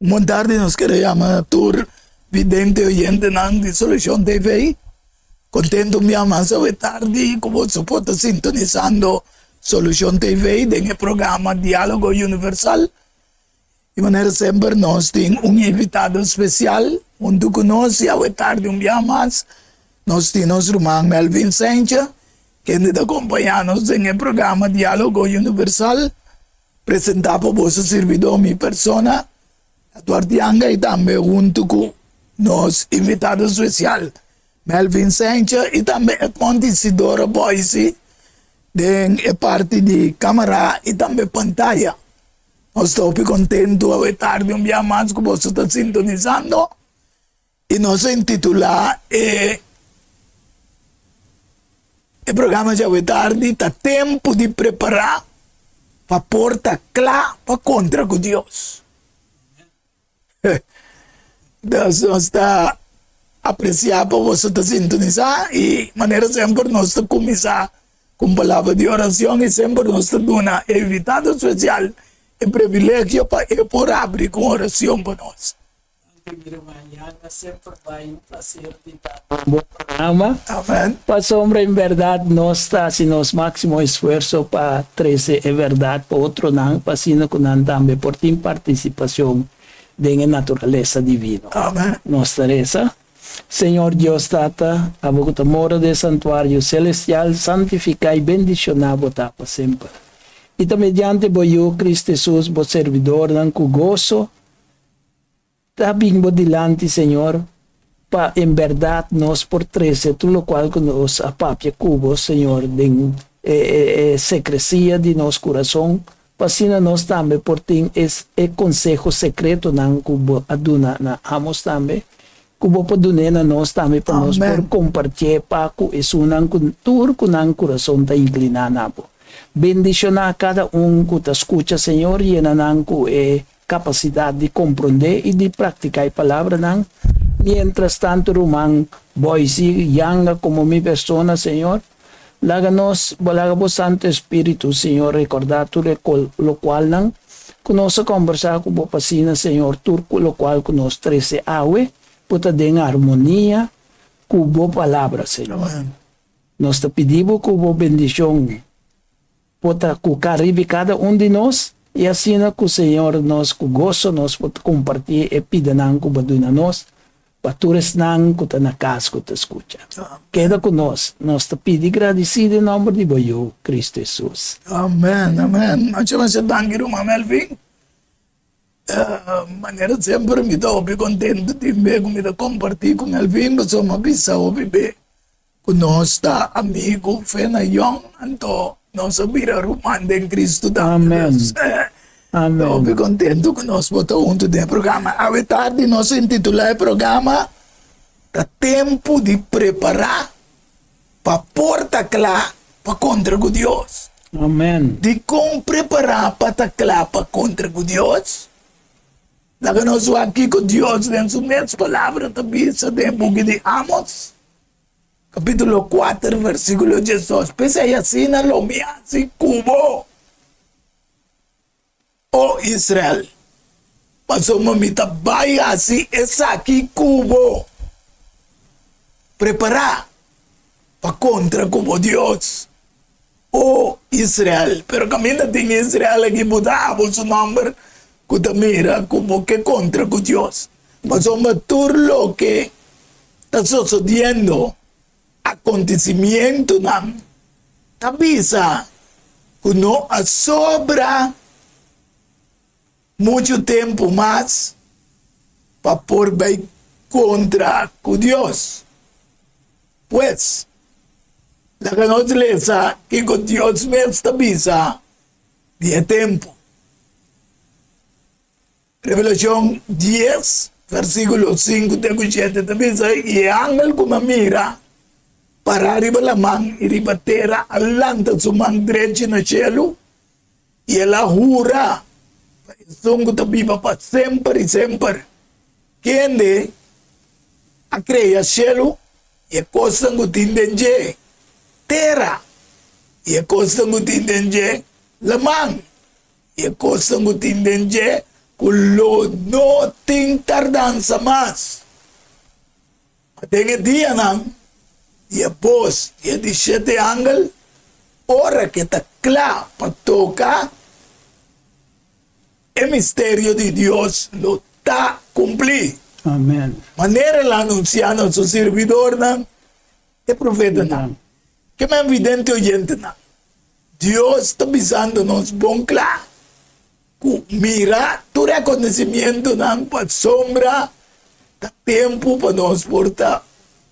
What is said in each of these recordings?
Un tardi nos kere yama tur vidente oyentenan di Solucion TV. Contento un bia mas awe tardi cu boso por ta sintonisando Solucion TV den e programa Dialogo Universal. Di manera semper nos tin un invitado special hunto cu nos y awe tardi un bia mas nos tin nos ruman Melvin Saintje kende ta acompaña nos den e programa Dialogo Universal. Presentá pa boso sirbidó mi persona, Eduard Yanga i tambe huntu ku nos invitado spesial Melvin Saintje i tambe Edmond Isidoro Boisi den e parti di kamara i tambe pantaya. Nos ta hopi kontentu awe tardi un bia mas ku boso ta sintonisando. I nos a intitulá e e programa djawe tardi Ta Tempu di Prepará pa Por Ta Kla pa Kontra ku Dios. Dus nos ta apresiá pa boso ta sintonisá i manera semper nos ta kuminsá ku un palabra di orashon i semper nos ta duna e invitado spesial e privilegio pa e por abri ku un orashon pa nos. Danki mi ruman Yanga, semper bai un placer di ta den bo programa. Amen. Pasobra en berdad nos ta haci nos maximo esfuerzo pa trece e berdad pa otronan pa asina cu nan tambe por tin participacion den e naturalesa divino. Amen. Nos ta reza, Señor Dios Tata, abo cu ta mora den e santuario celestial, santifica y bendiciona bo ta pa semper. Y ta mediante bo Yu, Cristo Jesus, bo servidornan cu gozo, Ta bin bo dilanti, Señor, pa en berdad nos por trece tur locual cu nos a papia cu bo, Señor, den e secrecia di nos curazon, pa asina nos tambe por tin e conseho secretonan cu bo a duna na Amos tambe, cu bo por dun'é na nos tambe pa nos por compartié pa cu esunnan cu tur cu nan curazon ta incliná na bo. Bendicioná cada un cu ta scucha, Señor, yena nan cu e Kapasidat di komprondé i di praktiká e palabranan. Miéntras tantu ruman Boise yanga komo mi persona, Señor, laga nos, bo laga bo Santu Espíritu, Señor, rekordá tur e lokualnan ku nos a kombersá ku bo p'asina, Señor, tur lokual ku nos trese awe por ta den armonia ku bo palabra, Señor. Nos ta pidi bo ku bo bendishon. Por ta ku karibi kada un di nos, i asina ku Señor nos ku goso nos por kompartí e pidanan ku bo duna nos pa tur esnan ku ta na kas ku ta skucha. Keda ku nos, nos ta pidi gradisí den nòmber di bo Yu, Kristu Hesus. Amen, amen. Masha masha danki ruman Melvin. Manera semper mi ta hopi kontentu tin be ku mi ta kompartí ku Melvin pasobra mi a bisa hopi be Ku nos ta amigu fe na Yòn, anto nos a bira ruman den Kristu tambe. Amen. Amen. Hopi kontentu ku nos por ta huntu den e programa. Awe tardi nos a intitulá e programa Ta Tempu di Prepará pa Por Ta Kla pa Kontra ku Dios. Amen. Dikon prepará pa ta kla pa kontra ku Dios? Laga nos wak kiko Dios den su mes palabra ta bisa den e buki di Amos. Capítulo 4, versículo 12. P'esei asina lo mi hasi ku bo, o Israel, pasobra mi ta bai hasi esaki ku bo. Prepará pa kontra ku bo Dios, o Israel. Pero kaminda tin Israel aki, bo ta abo su nòmber ku ta mira ku bo ke kontra ku Dios. Pasobra tur loke ta sosodiendo, akontesimientonan ta bisa ku no a sobra muchu tempu mas pa por bai kontra ku Dios. Pues, laga nos lesa kiko Dios mes ta bisa di e tempu. Revelashon dies, versíkulo sinku te ku shete ta bisa, I e angel ku mi a mira pará riba laman i riba tera a lanta su man drechi na shelu, i el a hura pa esun ku ta biba pa semper i semper, kende a krea shelu i e kosnan ku tin den dje, tera i e kosnan ku tin den dje, laman. I e kosnan ku tin den dje. ku lo no tin tardansa mas. Ma den e dianan di e bos di e di shete angel, ora ku e ta kla pa toka, e misterio di Dios lo ta kumplí. Amen. Manera el a anunsiá na su sirbidornan, e profetanan. Ke men vidente oyentenan, Dios ta bisando nos bon kla ku mira tur e akontesimientonan pasobra ta tempu pa nos por ta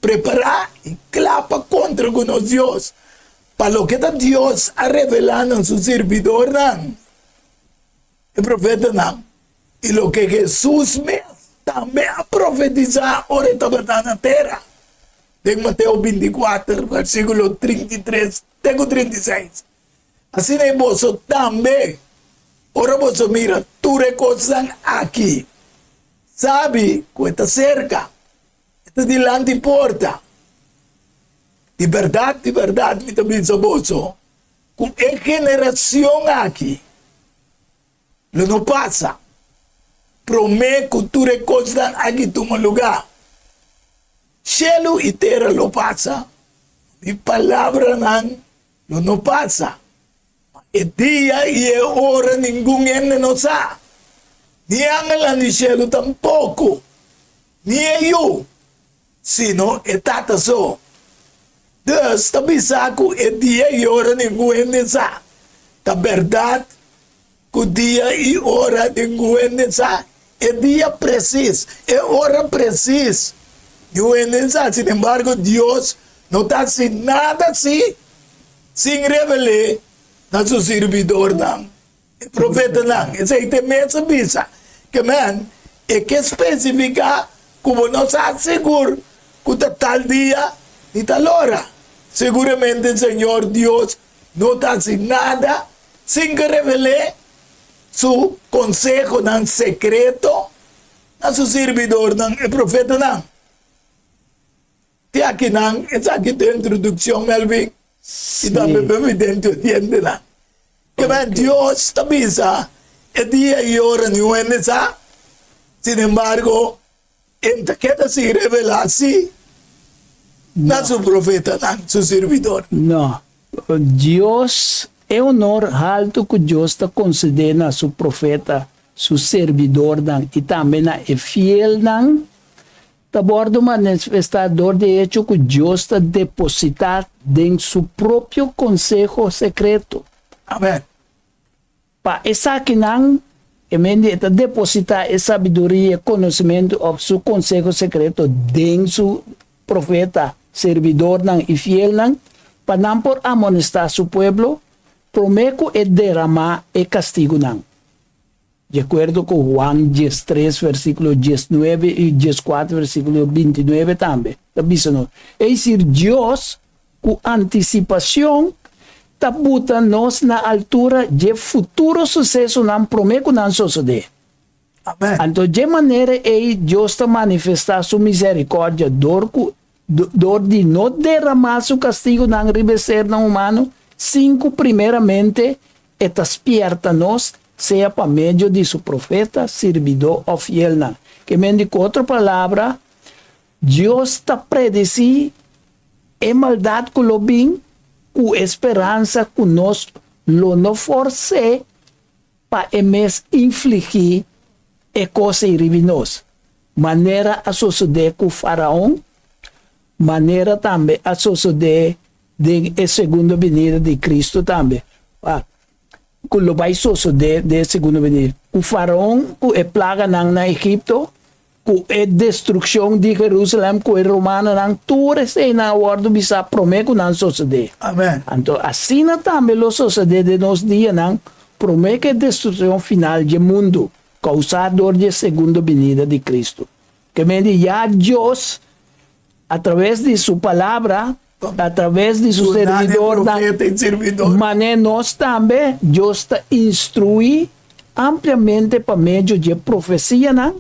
prepará i kla pa kontra ku nos Dios, pa loke ta Dios a revelá na su sirbidornan, e profetanan, i loke Hesus mes tambe a profetisá ora e tabata na tera, den Mateo bintikuater, versíkulo 33 te ku 36. Asina ei boso tambe, ora boso mira tur e kosnan aki, sabi ku e ta serka, e ta dilanti porta. Di bèrdat, di bèrdat mi ta bisa boso ku e generashon aki lo no pasa promé ku tur e kosnan aki tuma lugá. Shelu i tera lo pasa, mi palabranan Lo no pasa. Ma e dia i e ora ningun hende no sa, ni e angelnan di shelu tampoko, ni e Yu, sino e Tata so. Dus ta bisa ku e dia i ora ningun hende sa. Ta bèrdat ku dia i ora ningun hende sa e dia presis, e ora presis, ningun hende sa. Sin embargo, Dios no ta hasi nada si sin revel'é na su sirbidornan, e profetanan. Esei ta e mes a bisa ke men e ke spesifiká ku bo no sa sigur ku ta tal dia ni tal ora. Seguramente Señor Dios no ta hasi nada sin ke revel'é su konsehonan sekreto na su sirbidornan, e profetanan. Te akinan, esaki ta e introdukshon, Melvin, i tambe pa evidente oyentenan. Kiba Dios ta bisa e dia i ora niun hende sa, sinembargo, E ta keda sin revelá si na su profetanan, su sirbidornan. No. Dios, e honor haltu ku Dios ta konsedé na su profeta, su sirbidornan i tambe na e fielnan, ta wòrdu manifestá dor di e echo ku Dios ta depositá den su propio konseho sekreto. Amèn. Pa esakinan, e mente e ta depositá e sabiduria, e konosementu òf su konseho sekreto den su profeta, sirbidornan i fielnan, pa nan por amonestá su pueblo promé ku e deramá e kastigunan. Di akuerdo ku Huan diestres versíkulo diesnuebe i dieskuater versíkulo bintinuebe tambe ta bisa nos, es desir, Dios Ku antisipashon ta buta nos na altura dje futuro susesonan promé ku nan sosodé. Amèn. Anto dje manera ei Dios ta manifestá su miserikòrdia dor ku dor di no deramá su kastigunan riba e sernan humano sin ku primeramente e ta spièrta nos, sea pa medio di su profeta, sirbidó òf fielnan. Ke men di ku otro palabra, Dios ta predesí e maldat ku lo bin ku e speransa ku nos lo no fors'é pa e mes infligí e kos ei riba nos, manera a sosodé ku Faraon, manera tambe a sosodé den e segundo binida di Kristu tambe. Ku lo bai sosodé den e segundo binida ku Faraon ku e plaganan na Egipto, Ku e destrukshon di Jerusalèm ku e romanonan, tur eseinan a wòrdu bisá promé ku nan sosodé. Amèn. Anto asina tambe lo sosodé den nos dianan promé ku e destrukshon final dje mundu, kousá dor dje segundo binida di Kristu. Ke mende ya Dios, atraves di su Palabra, atraves di su servidornan, manera nos tambe, Dios ta instruí ampliamente pa medio dje profesianan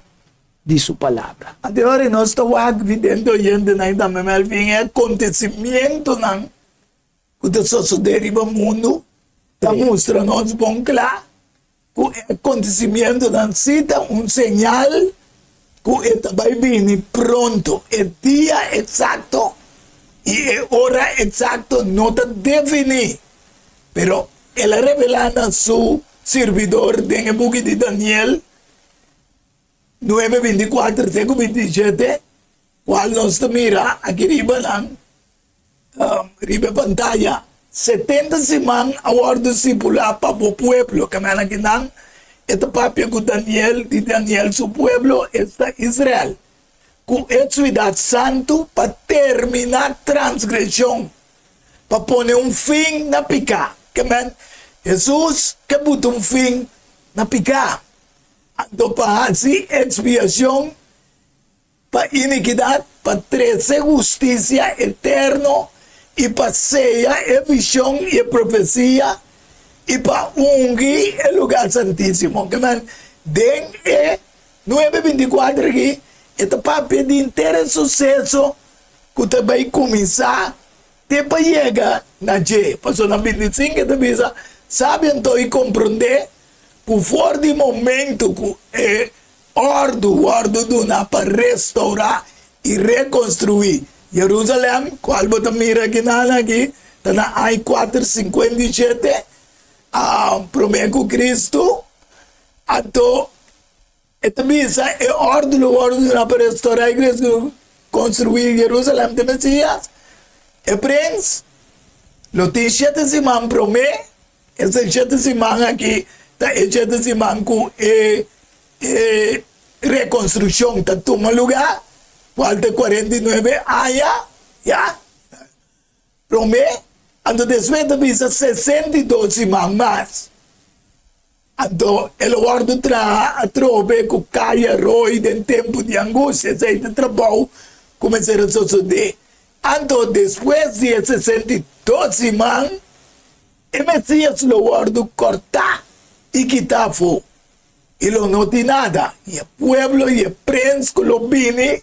di su Palabra. Anto ora nos ta wak vidente oyentenan i tambe Melvin e acontecimientonan cu ta sosode riba mundu ta mustra nos bon cla. ku e akontesimentunan si ta un señal ku e ta bai bini pronto. E dia eksakto i e ora eksakto no ta definí, pero el a revelá na su sirbidor den e buki di Daniel nuebe bintikuater te ku bintishete, kual nos ta mira aki riba nan. Riba e pantaya, 70 siman a wòrdu stipulá pa bo pueblo. Kaminda kinan e ta papia ku Daniel di Daniel su pueblo, esta Israel, ku e siudat santu pa terminá transgreshon, pa pone un fin na piká. Kemen, Hesus ke buta un fin na piká. Anto pa hasi ekspiashon pa inikidat, pa trese hustisia eterno i pa seya e vishon i e profesia i pa ungi e lugá santísimo. Ke men, den e nuebe bintikuater aki e ta papia di henter e suseso ku ta bai kuminsá te pa yega na dje. Pasobra na bintisinku e ta bisa, Sabi anto i komprondé ku for di momentu ku e Òrdu wòrdu duna pa restourá i rekonstruí Jerusalèm, kual bo ta mira akinan aki, ta na aña 457 promé ku Kristu. Anto e ta bisa e òrdu lo wòrdu duna pa restourá i rekonstruí Jerusalèm te Mesias, e prens, lo tin shete siman promé. Esei shete siman aki ta e shete siman ku e e rekonstrukshon ta tuma lugá, kual ta 49 aña, ya. Promé, anto despues ta bisa 62 siman mas. Anto e lo wòrdu traha atrobe ku kaya roi den tempu di angustia. Esei ta trabou ku mester a sosodé. Anto despues di e 62 siman, E Mesias lo wòrdu kòrtá i kitá afó, i lo no tin nada, i e pueblo i e prens ku lo bini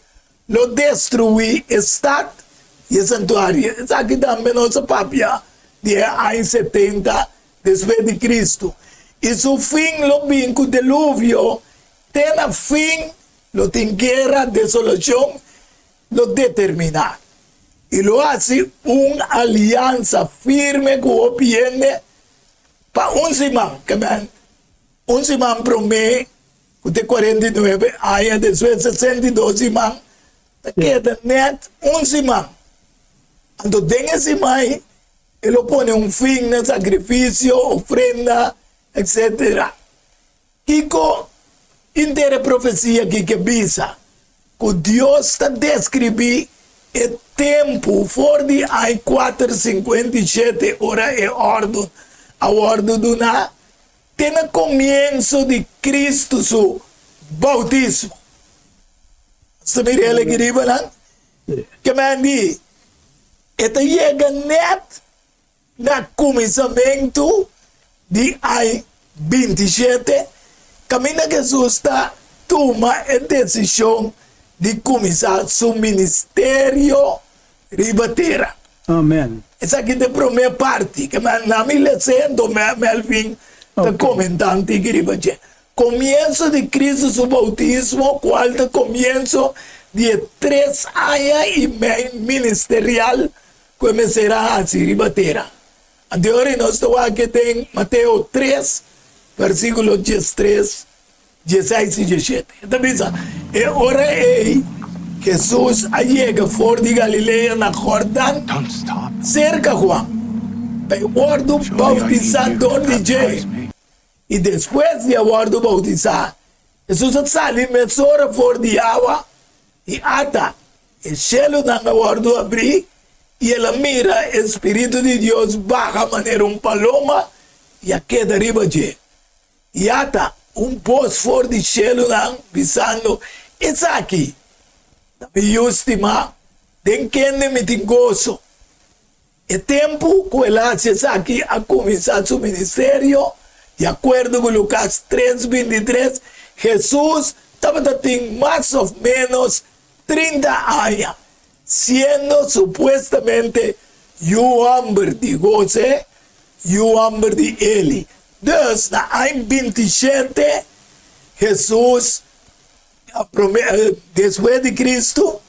lo destruí e stat i e santuario. Esaki tambe nos a papia di e aña 70 despues di Kristu. I su fin lo bin ku deluvio, te na fin lo tin guera, desolashon lo determiná i lo hasi un aliansa firme ku hopi hende pa un siman, ke men un siman promé ku te 49 aña, despues 62 siman, ta keda nèt un siman. Anto den e siman ei e lo pone un fin na sakrifisio, ofrenda, etsetera. Kiko henter e profesia aki ke bisa? Ku Dios ta deskribí e tempu for di ai 457 ora e òrdu a wòrdu duná te na komienso di Kristu su boutismo. Nos ta mira el aki riba nan? Ke men di e ta yega nèt Na kuminsamentu di ai 27, kaminda Hesus ta tuma e desishon di kuminsá su ministerio riba tera. Amen. Esaki ta e promé parti. Ke na mi les'é, anto Melvin ta komentá un tiki riba dje. Komienso di Kristu su boutismo, kual ta komienso di e tres aña i mei ministerial ku e mester a hasi riba tera. Anto e ora nos ta wak den Mateo 3, versíkulo 13, 16 i 17. E ta bisa, E ora ei Hesus a yega for di Galilea na Jordan serka Juan, pa e wòrdu boutisá dor di dje. I despues di a wòrdu boutisá, Hesus a sali mesora for di awa, i ata, e shelunan a wòrdu abrí, i el a mira e Spiritu di Dios baha manera un paloma i a keda riba dje. I ata, un bos for di shelunan bisando, Esaki ta mi Yu stimá, den kende mi tin goso. E tempu ku el a hasi esaki a kuminsá su ministerio, di akuerdo ku Lukas 3, 23, Hesus tabata tin mas òf ménos 30 aña, siendo supuestamente yu hòmber di Hosé, yu hòmber di Eli. Dus na aña 27 Hesus a prome despues di Cristo,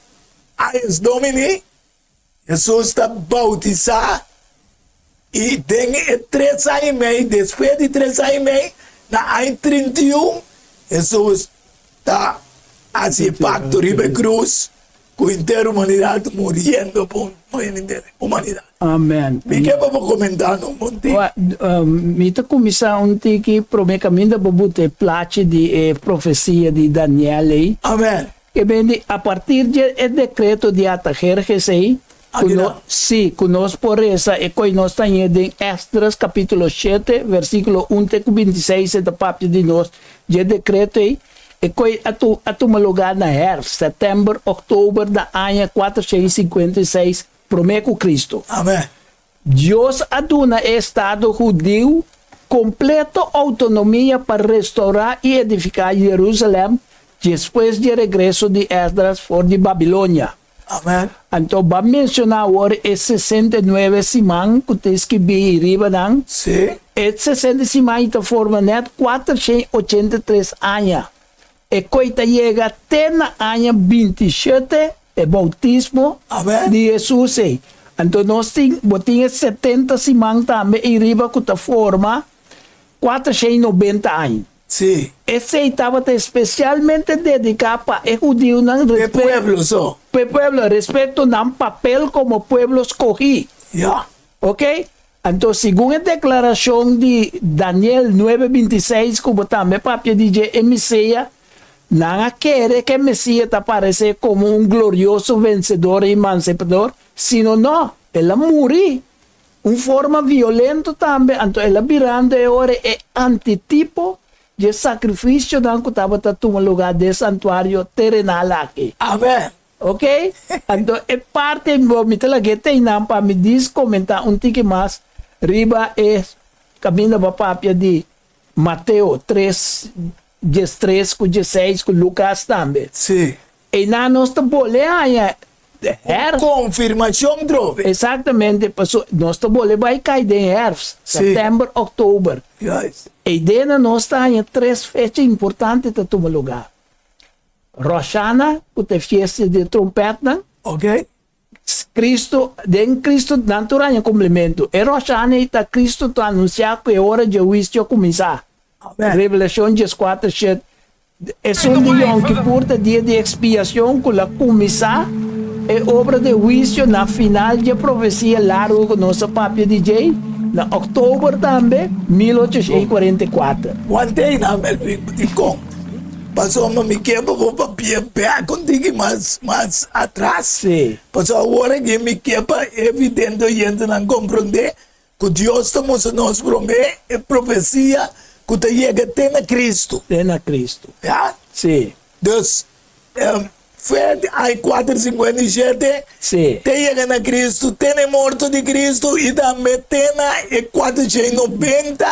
años Domini, Hesus ta bautisá i den e tres aña i mei, despues di tres aña i mei, na aña 31, Hesus ta hasi e pakto riba e krus ku henter humanidat muriendo pa henter humanidat. Amen. Mi ke pa bo komentá no un tiki. Mi ta kuminsá un tiki promé kaminda bo buta e plachi di e profesia di Daniel ei. Amen. Ke bende a partir dje e dekreto di Artajerjes ei, ku no, sí, ku nos por resa e koi nos ta hañ'é den Esdras kapítulo shete, versíkulo un te ku 26 e ta papia di nos dje dekreto ei, E koi a a tuma lugá na herfst, sètèmber, òktober na aña 456 promé ku Kristu. Amèn. Dios a duna e estado hudiu kompleto outonomia pa restourá i edifiká Jerusalèm despues dje regreso di Esdras for di Babilonia. Amèn. Anto bo a menshoná awor e 69 siman ku ta skibí riba nan. Sí. E 60 siman ei ta forma nèt 483 aña. E koi ta yega te na aña 27, e boutismo Amèn. di Hesus ei. Anto nos tin, bo tin e 70 siman tambe ei riba ku ta forma 490 aña. Sí. Esei tabata espesialmente dediká pa e hudiunan P'e pueblo so. P'e pueblo, respekto nan papel komo pueblo skohí. Ya. Oke? Anto, segun e deklarashon di Daniel nuebe 26 ku bo tambe papia di dje, e Mesía, nan a kere ku e Mesía ta aparesé komo un glorioso vensedor i emansipedor, sino no, el a muri Un forma violento tambe, anto el a birando e ora e antitipo dje sacrificionan cu tabata tuma lugar den santuario terenal aki. Amen. Ok? Anto e parti bo mi ta laga e teinan pa mi dis comenta un tiki mas riba e caminda bo a papia di Mateo tres, 13 cu 16 cu Lucas tambe. Sí. Einan nos ta bole haña herfst. Konfirmashon trobe. Exactamente, paso nos ta bole bai kai den herfst, september, oktober. Juist. Eidena nos ta haña tres fecha importante ta tuma lugar. Rosh Hana, ku ta e fiesta di e trompetnan. Ok. Cristo, den Cristo nan tur haña kumplimentu. E Rosh Hana ei ta Cristo ta anunsiá ku e ora dje huisio a kuminsá. Amen. Revelashon 14, 7. Esun di Yom Kippur ta dia di ekspiashon ku la kuminsá e obra di huisio na final dje profesia largu ku nos a papia di djei na òktober tambe 1844. Wantei nan Melvin dikon? Pasobra mi ke pa bo papia bek un tiki mas mas atras. Sí. Pasobra awor aki mi ke pa evidente oyentenan komprondé ku Dios ta mustra nos promé e profesia ku ta yega te na Kristu. Te na Kristu. Ya? Sí. Dus, fe di aña 457 Sí. te yega na Kristu, te na e morto di Kristu i tambe te na e 490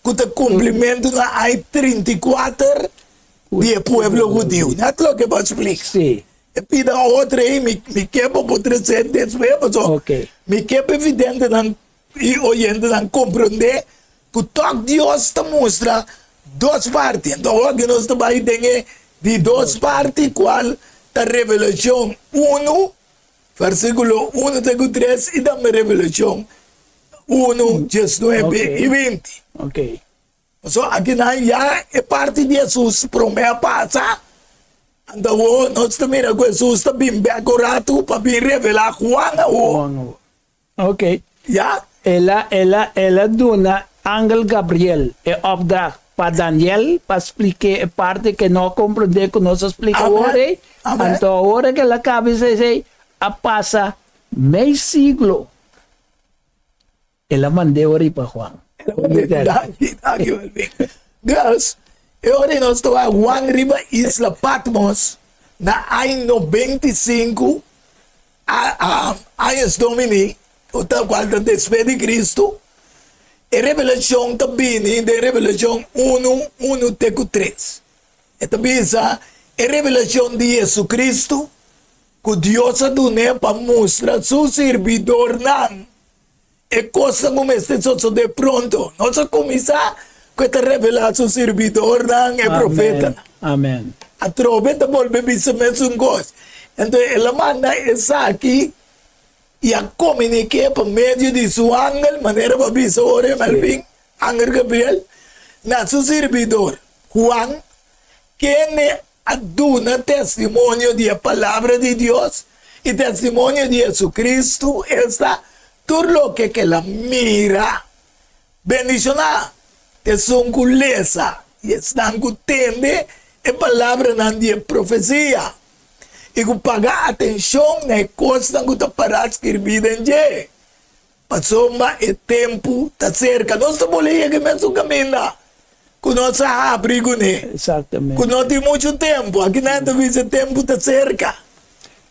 ku ta kumplimentu na aña 34 di e pueblo hudiu. Net loke bo a splika. Sí. E pida otro ei, mi mi ke pa bo trese despues pasobra Oké. mi ke pa e videntenan i oyentenan komprondé ku tòg Dios ta mustra dos parti. Anto awor aki nos ta bai den e di dos parti kual ta Revelashon unu versíkulo unu te ku tres i tambe Revelashon unu, 19 i 20. Ok. Pasobra akinan ya e parti di Hesus promé a pasa, anto awor nos ta mira ku Hesus ta bin bèk un ratu pa bin revelá Juan awor. Juan awor. Ok. Ya. El a, el a, el a duna angel Gabriel e opdracht pa Daniel pa splik'é e parti ku e no a komprondé ku nos a splika awor ei. Amen. Anto awor ku el a kaba esei, a pasa mei siglo. El a mand'é ora pa Juan. El a mand'é. Danki, danki Melvin. Dus, e ora nos ta wak Juan riba isla Patmos na aña 95 a años Domini, ku ta kual ta despues di Kristu, e revelashon ta bini den Revelashon unu, unu te ku tres. E ta bisa e revelashon di JesuCristu ku Dios a dun'é pa mustra su sirbidornan. E kosnan ku mester sosodé pronto. Nos a kuminsá ku e ta revelá su sirbidornan, e profetanan. Amen. Atrobe ta bolbe bisa mesun kos. Anto el a manda esaki i a komunik'é pa medio di su angel, manera bo a bisa ora e Melvin, angel Gabriel, na su sirbidor, Juan, kende a duna testimonio di e Palabra di Dios i testimonio di Jesucristo, esta, tur loke ku el a mira. Bendishoná esun ku lesa i esnan ku tende e palabranan di e profesia i ku paga atenshon na e kosnan ku ta pará skirbí den dje, pasobra e tempu ta serka. Nos ta bole yega e mesun kaminda ku nos a habri kuné, ku no tin muchu tempu. Aki nan ta bisa e tempu ta serka.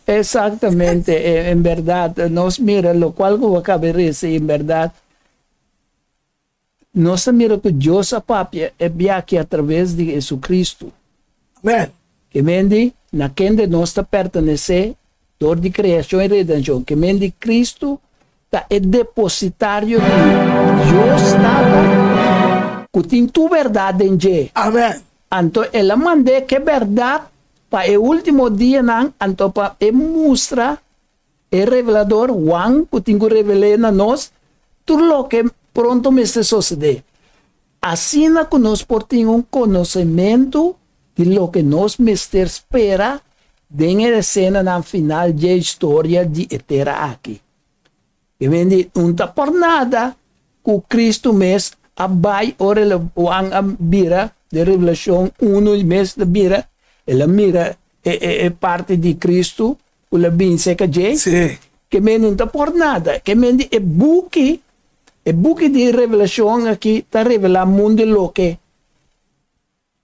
Exactamente, en berdad nos mira locual cu bo a caba resa y en berdad Nos ta mira ku Dios a papia e biachi atraves di Jesucristo. Amen. Ke men di, na kende nos ta pertenesé dor di kreashon i redenshon. Ke men di, Cristo ta e depositario di Dios Tata ku tin tur bèrdat den dje. Amen. Anto el a mand'é ke bèrdat pa e último dianan, anto pa e mustra E revelador Juan ku tin ku revel'é na nos tur loke pronto mester sosodé, asina ku nos por tin un konosementu di loke nos mester spera den e esenanan final dje historia di e tera aki. E mendi un ta por nada ku Kristu mes a bai ora el a Juan a bira den Revelashon unu mes ta bira el a mira e e parti di Kristu ku lo bin serka dje, ke men no ta por nada. Ke men di e buki, e buki di Revelashon aki ta revelá mundu loke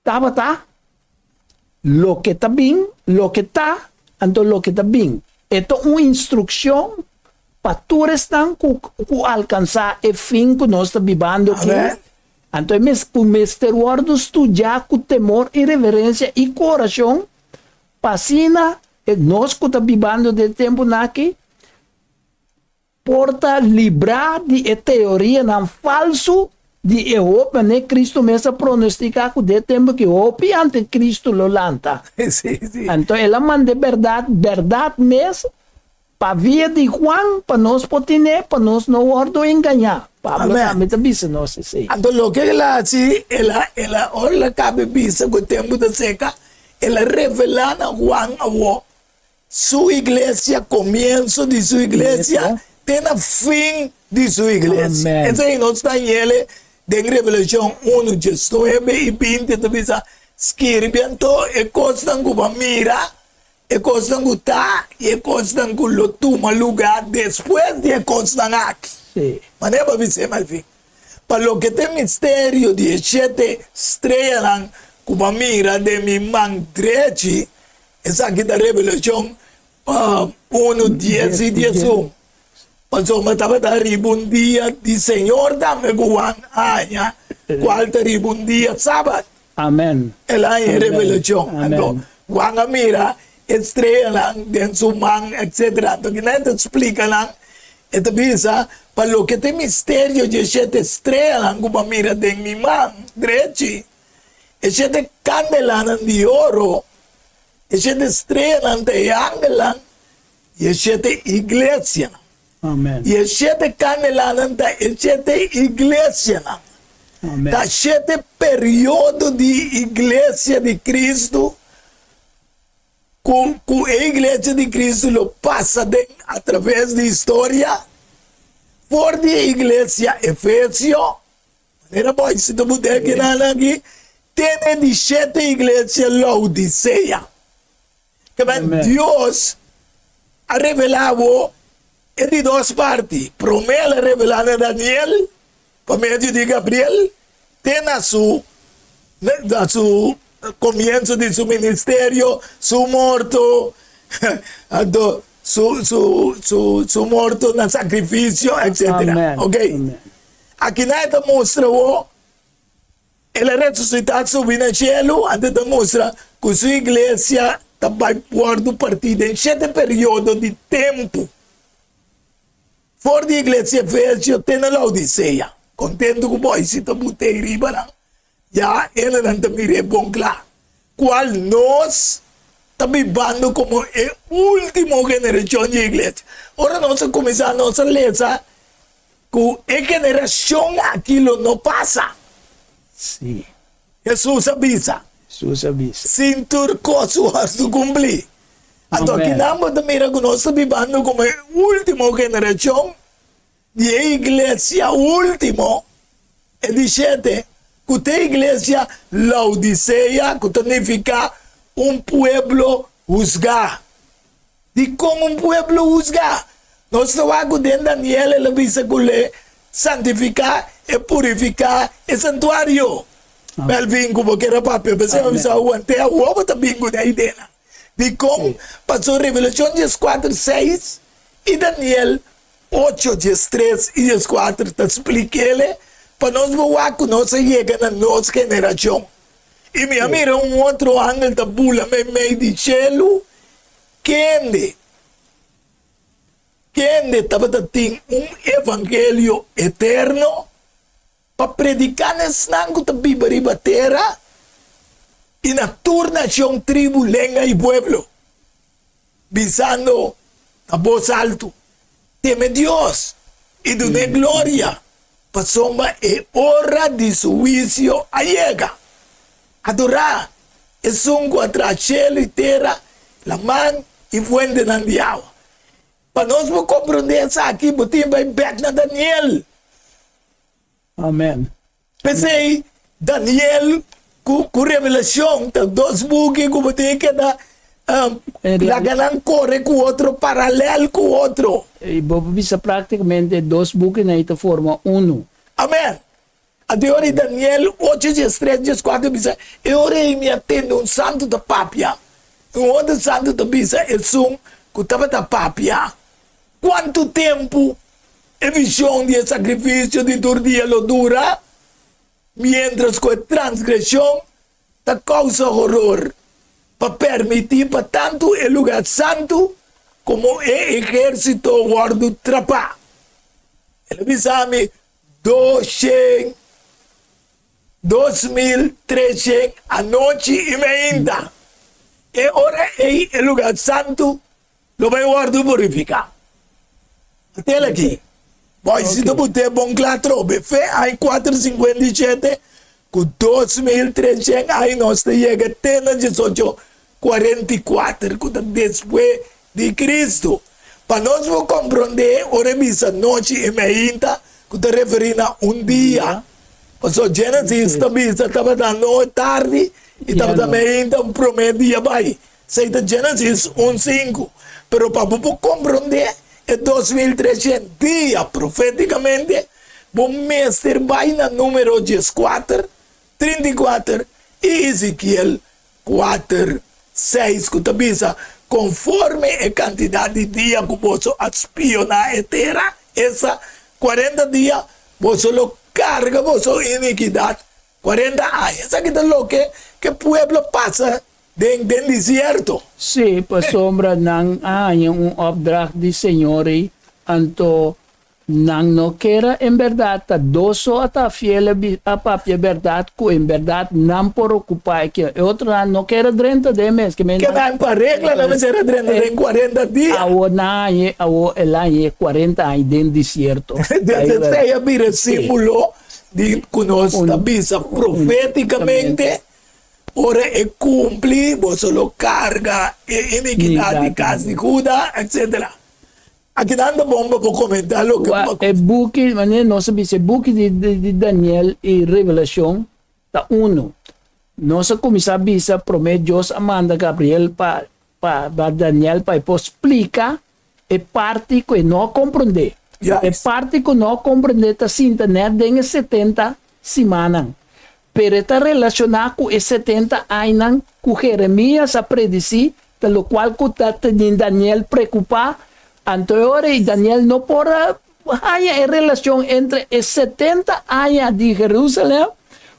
tabata, loke ta bin, loke ta, anto loke ta bin. E ta un instrukshon pa tur esnan ku ku alkansá e fin ku nos ta bibando aki. Anto e mes ku mester wòrdu studiá ku temor i reverensia i ku orashon, Pa asina e nos ku ta bibando den e tempunan aki por ta librá di e teorianan falsu di e hopi manera Cristo mes a pronostiká ku den e tempu aki hopi anticristo lo lanta. Anto el a manda e bèrdat, bèrdat mes, Pa via di Juan, pa nos por tine, pa nos no wòrdu engañá. Pablo tambe ta bisa nos esei. Anto loke el a hasi, el a, el a, ora el a kaba bisa ku e tempu ta seka, el a revelá na Juan awor su iglesia, komienso di su iglesia te na fin di su iglesia. Esei nos ta hañ'el den Revelashon unu, diesnuebe i binti, ta bisa, Skirbi anto e kosnan ku bo a mira, E kosnan ku ta i e kosnan ku lo tuma lugá despues di e kosnan aki. Manera bo a bis'é, Malvin, pa loke ta e misterio di e shete streanan ku bo a mira den mi man drechi, esaki ta Revelashon unu, dies i diesun, pasobra tabata riba un dia di Señor tambe ku Juan a haña, kual ta riba un dia sabat. Amen. El a haña e revelashon. Anto, Juan a mira e streanan den su man, etsetera. Anto, kinan e ta splika nan? E ta bisa, Pa loke ta e misterio dje shete streanan ku bo a mira den mi man drechi, e shete kandelanan di oro, e shete streanan ta e angelnan, i e shete iglesianan. Amen. I e shete kandelanan ta e shete iglesianan. Amen. Ta shete periodo di iglesia di Cristo ku ku e iglesia di Cristo lo pasa den a traves di historia for di e iglesia Efesio, manera bo si ta buta kinan aki, te na e di shete iglesia Laodicea. Kaba Dios a revelá bo e di dos parti. Promé el a revelá na Daniel pa medio di Gabriel te na su na su komienso di su ministerio, su morto, anto su su su su morto na sakrifisio, etsetera. Ok. Akinan e ta mustra bo. El a resusitá subi na shelu, anto ta mustra ku su iglesia ta bai wòrdu partí den shete periodo di tempu. For di iglesia Efesio te na Laodisea. Kontentu ku bo si ta but'é riba nan, ya hendenan ta mir'é bon kla, kual nos ta bibando komo e último generashon di iglesia. Ora nos a kuminsá nos a lesa ku e generashon aki lo no pasa. Sí. Hesus a bisa. Hesus a bisa. Sin tur kos wòrdu kumplí. Anto akinan bo ta mira ku nos ta bibando komo e último generashon di e iglesia último, e di shete, ku ta e iglesia Laodisea, ku ta nifiká un pueblo husgá. Dikon un pueblo husgá? Nos ta wak ku den Daniel el a bisa ku l'e santifiká e purifiká e santuario. Melvin, ku bo kier a papia, p'esei mi a bisa awo, te awo bo ta bin ku e ideanan. Dikon? Pasobra Revelashon dieskuater seis i Daniel ocho diestres i dieskuater ta splik'el pa nos bo wak ku nos a yega na nos generashon. I mi a mira un otro angel ta bula meimei di shelu, kende, kende tabata tin un evangelio eterno pa prediká na esnan ku ta biba riba tera i na tur nashon, tribu, lenga i pueblo. Bisando na bos altu, Teme Dios i dun'é gloria, pasobra e ora di su huisio a yega. Adorá Esun ku a traha shelu i tera, laman i fuentenan di awa. Pa nos por komprondé esaki, bo tin bai bèk na Daniel. Amen. P'esei, Daniel ku ku Revelashon ta dos buki ku bo tin keda laga nan kore ku otro, paralèl ku otro. I bo por bisa práktikamente e dos bukinan ei ta forma unu. Amen. Anto e ora ei Daniel ocho diestres dieskuater bisa, E ora ei mi a tende un santu ta papia. Un otro santu ta bisa esun ku tabata papia, Kuantu tempu e vishon di e sakrifisio di tur dia lo dura, miéntras ku e transgreshon ta kousa horor, pa permití pa tantu e lugá santu komo e ehérsito wòrdu trapá? El a bisa mi, Doshen, 2300 anochi i meinta. E ora ei e lugá santu Lo bai wòrdu purifiká. Atel aki, bo si ta but'é bon kla atrobe. Fe ai 457 ku 2300 ai nos ta yega te na 1844 ku ta despues di Kristu. Pa nos por komprondé ora e bisa nochi i meinta ku ta referí na un dia. Pasobra Genesis ta bisa tabata tardi i tabata meinta un promé dia bai. Esei ta Genesis un sinku. Pero pa bo por komprondé e 2300 dia profétikamente, bo mester bai na Número 14, 34 i Ezekiel kuater, seis ku ta bisa, Konforme e kantidat di dia ku boso a spioná e tera, esta, 40 dia, boso lo karga boso inikidat 40 aña. Esaki ta loke ku e pueblo pasa Den den desierto. Sí, pasobra nan a haña un opdracht di Señor ei, anto nan no kera en bèrdat ta dos so a ta fiel a papia bèrdat ku en bèrdat nan por okupá e ke e otronan no kera drenta den mes ke men Ke nan pa regla nan mester a drenta den 40 dia. Awor nan a hañ'é awor el a hañ'é 40 aña den desierto. Desde esei a bira símbolo di ku nos ta bisa profétikamente. Ora e kumpli, boso lo karga e inikidat di kas di Huda, etsetera. Akinan ta bon pa bo komentá loke bo a. E buki, manera nos a bisa, e buki di Daniel i Revelashon ta unu. Nos a kuminsá bisa promé Dios a manda Gabriel pa pa Daniel pa e por splika e parti ku e no a komprondé. E parti ku no a komprondé ta sinta nèt den e 70 simannan. Pero e ta relashoná ku e 70 añanan ku Jeremias a predisí, ta lokual ku ta tene Daniel preokupá. Anto e ora ei Daniel no por a haña e relashon entre e 70 aña di Jerusalèm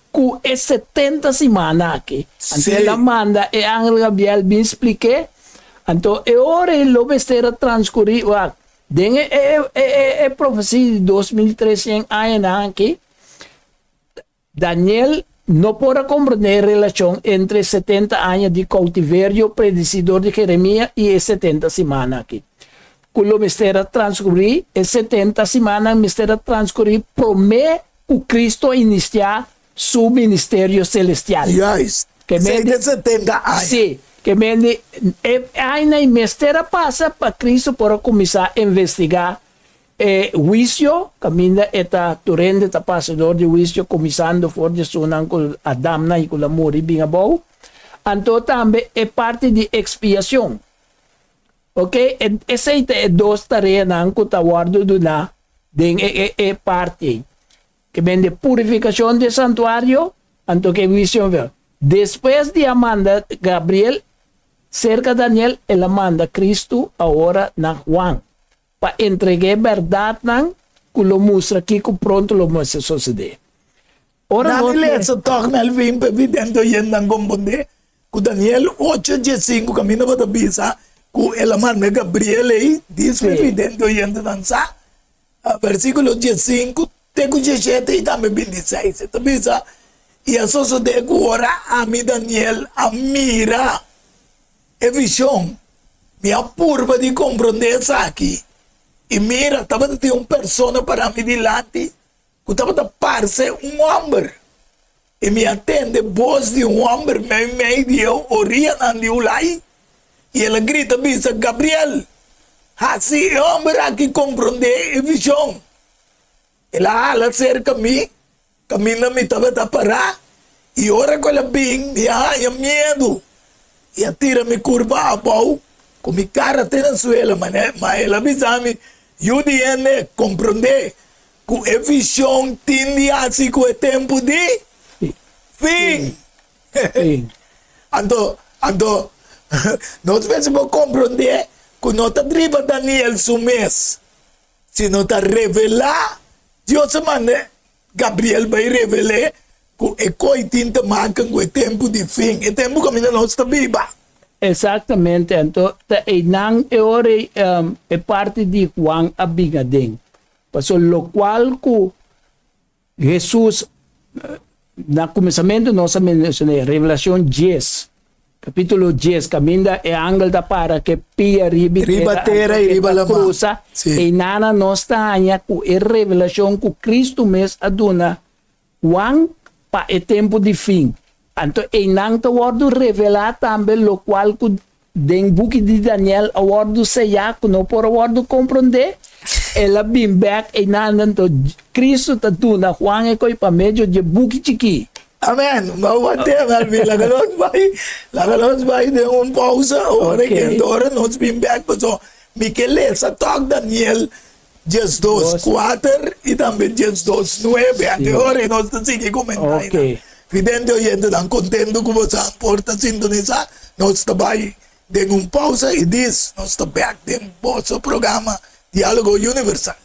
ku e 70 simana aki. Anto el a manda e angel Gabriel bin splik'é. Anto e ora ei lo mester a transkurí, wak. Den e e e e e profesia di 2300 añanan aki, Daniel no por a komprendé e relashon entre 70 aña di koutiverio predisí dor di Jeremia i e 70 simannan aki. Ku lo mester a transkurí, e 70 simannan mester a transkurí promé ku Kristu a inisiá su ministerio selestial. Juist. Ke Esei men ta 70 aña. Sí. Ke men di e añanan ei mester a pasa pa Kristu por a kuminsá investigá e huisio, kaminda e ta tur hende ta pasa dor di huisio kuminsando for di esunnan ku Adamnan i ku la muri bin abou. Anto tambe e parti di ekspiashon. Oke, esei ta e dos tareanan ku ta wòrdu duná den e e parti ei. Ke ben di purifikashon di e santuario, anto ke huisio. Despues di a manda Gabriel serka Daniel, el a manda Kristu awor na Juan pa entreg'é bèrdatnan ku lo mustra kiko pronto lo mester sosodé. Ora nos Dani lesa tòg Melvin pa evidente oyentenan kompondé ku Daniel ocho diesinku kaminda bo ta bisa ku el a manda Gabriel ei, dis pa evidente oyentenan sa. Versíkulo diesinku te ku dieshete i tambe bintiseis, e ta bisa, I a sosodé ku ora ami, Daniel, a mira e vishon, mi a purba di komprondé esaki, i mira, tabata tin un persona pará mi dilanti ku tabata parse un hòmber, i mi a tende bos di un hòmber meimei di e orianan di Ulai, i el a grita bisa, Gabriel, hasi e hòmber aki komprondé e vishon. El a hala serka mi, kaminda mi tabata pará, i ora ku el a bin, mi a haña miedu i a tira mi kurpa abou ku mi kara te na suela. Ma el a bisa mi, Yu di hende, komprondé ku e vishon tin di hasi ku e tempu di fin. Anto, anto, nos mester por komprondé ku no ta driba Daniel su mes, sino ta revelá. Dios a manda Gabriel bai revel'é ku e koi tin ta makan ku e tempu di fin, e tempu kaminda nos ta biba. Exactamente, anto ta einan e ora ei e parti di Juan a bin aden. Pasobra lokual ku Hesus, na kuminsamentu nos a menshoná Revelashon dies, kapítulo dies, kaminda e angel ta para ku e pia riba e Riba tera tera i anto e riba ta lamá. krusa, Sí. einana nos ta haña ku e revelashon ku Kristu mes a duna Juan pa e tempu di fin. Anto einan ta wòrdu revelá tambe lokual ku den buki di Daniel a wòrdu seyá ku no por a wòrdu komprondé. El a bin bèk einan, anto Kristu ta duna Juan e koi pa medio di e buki chikí. Amen. Bo want'é, Melvin. Laga nos bai, laga nos bai den un pousa ora Oké. ku ora nos bin bèk, pasobra mi ke lesa tòg Daniel 12, 4 i tambe 12, 9. Anto e ora ei nos ta sigui komentá einan. Vidente oyentenan kontentu ku boso a por ta sintonisá. Nos ta bai den un pousa i dis nos ta bèk den boso programa Diálogo Universal.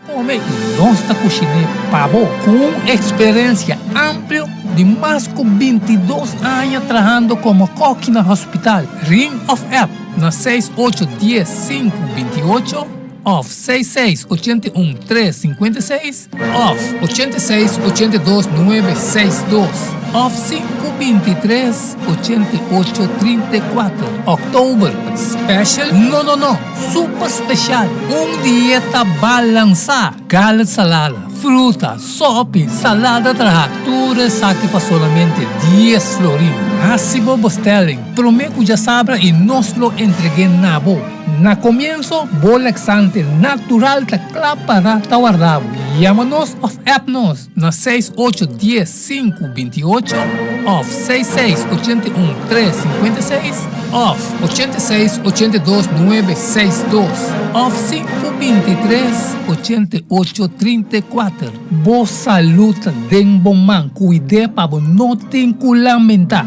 Come y nos ta cushiné pa bo. Cu un experiencia amplio di mas cu 22 aña trahando como koki na hospital. Ring of app na seis ocho dies sinku binti ocho of seis seis 81 356 of 86 82 962 of 523 88 34. Oktober special? No no no! Super special! Un dieta balansa! Garlic salada, fruta, sopi, salada traha, tur esaki pa solamente 10 florin. Hasi bo bestelling prome cu djasabra y nos lo entregue na bo. Na comienso, bo laxante natural ta cla para ta warda bo. Yama nos òf app nos na seis ocho dies sinku binti ocho òf seis seis ochenta i un tres sinkuenta i seis òf ochenta i seis ochenta i dos nuebe seis dos òf sinku binti tres ochenta i ocho trinta i kuater. Bo salud ta den bo man, kuid'é pa bo no tin ku lamentá.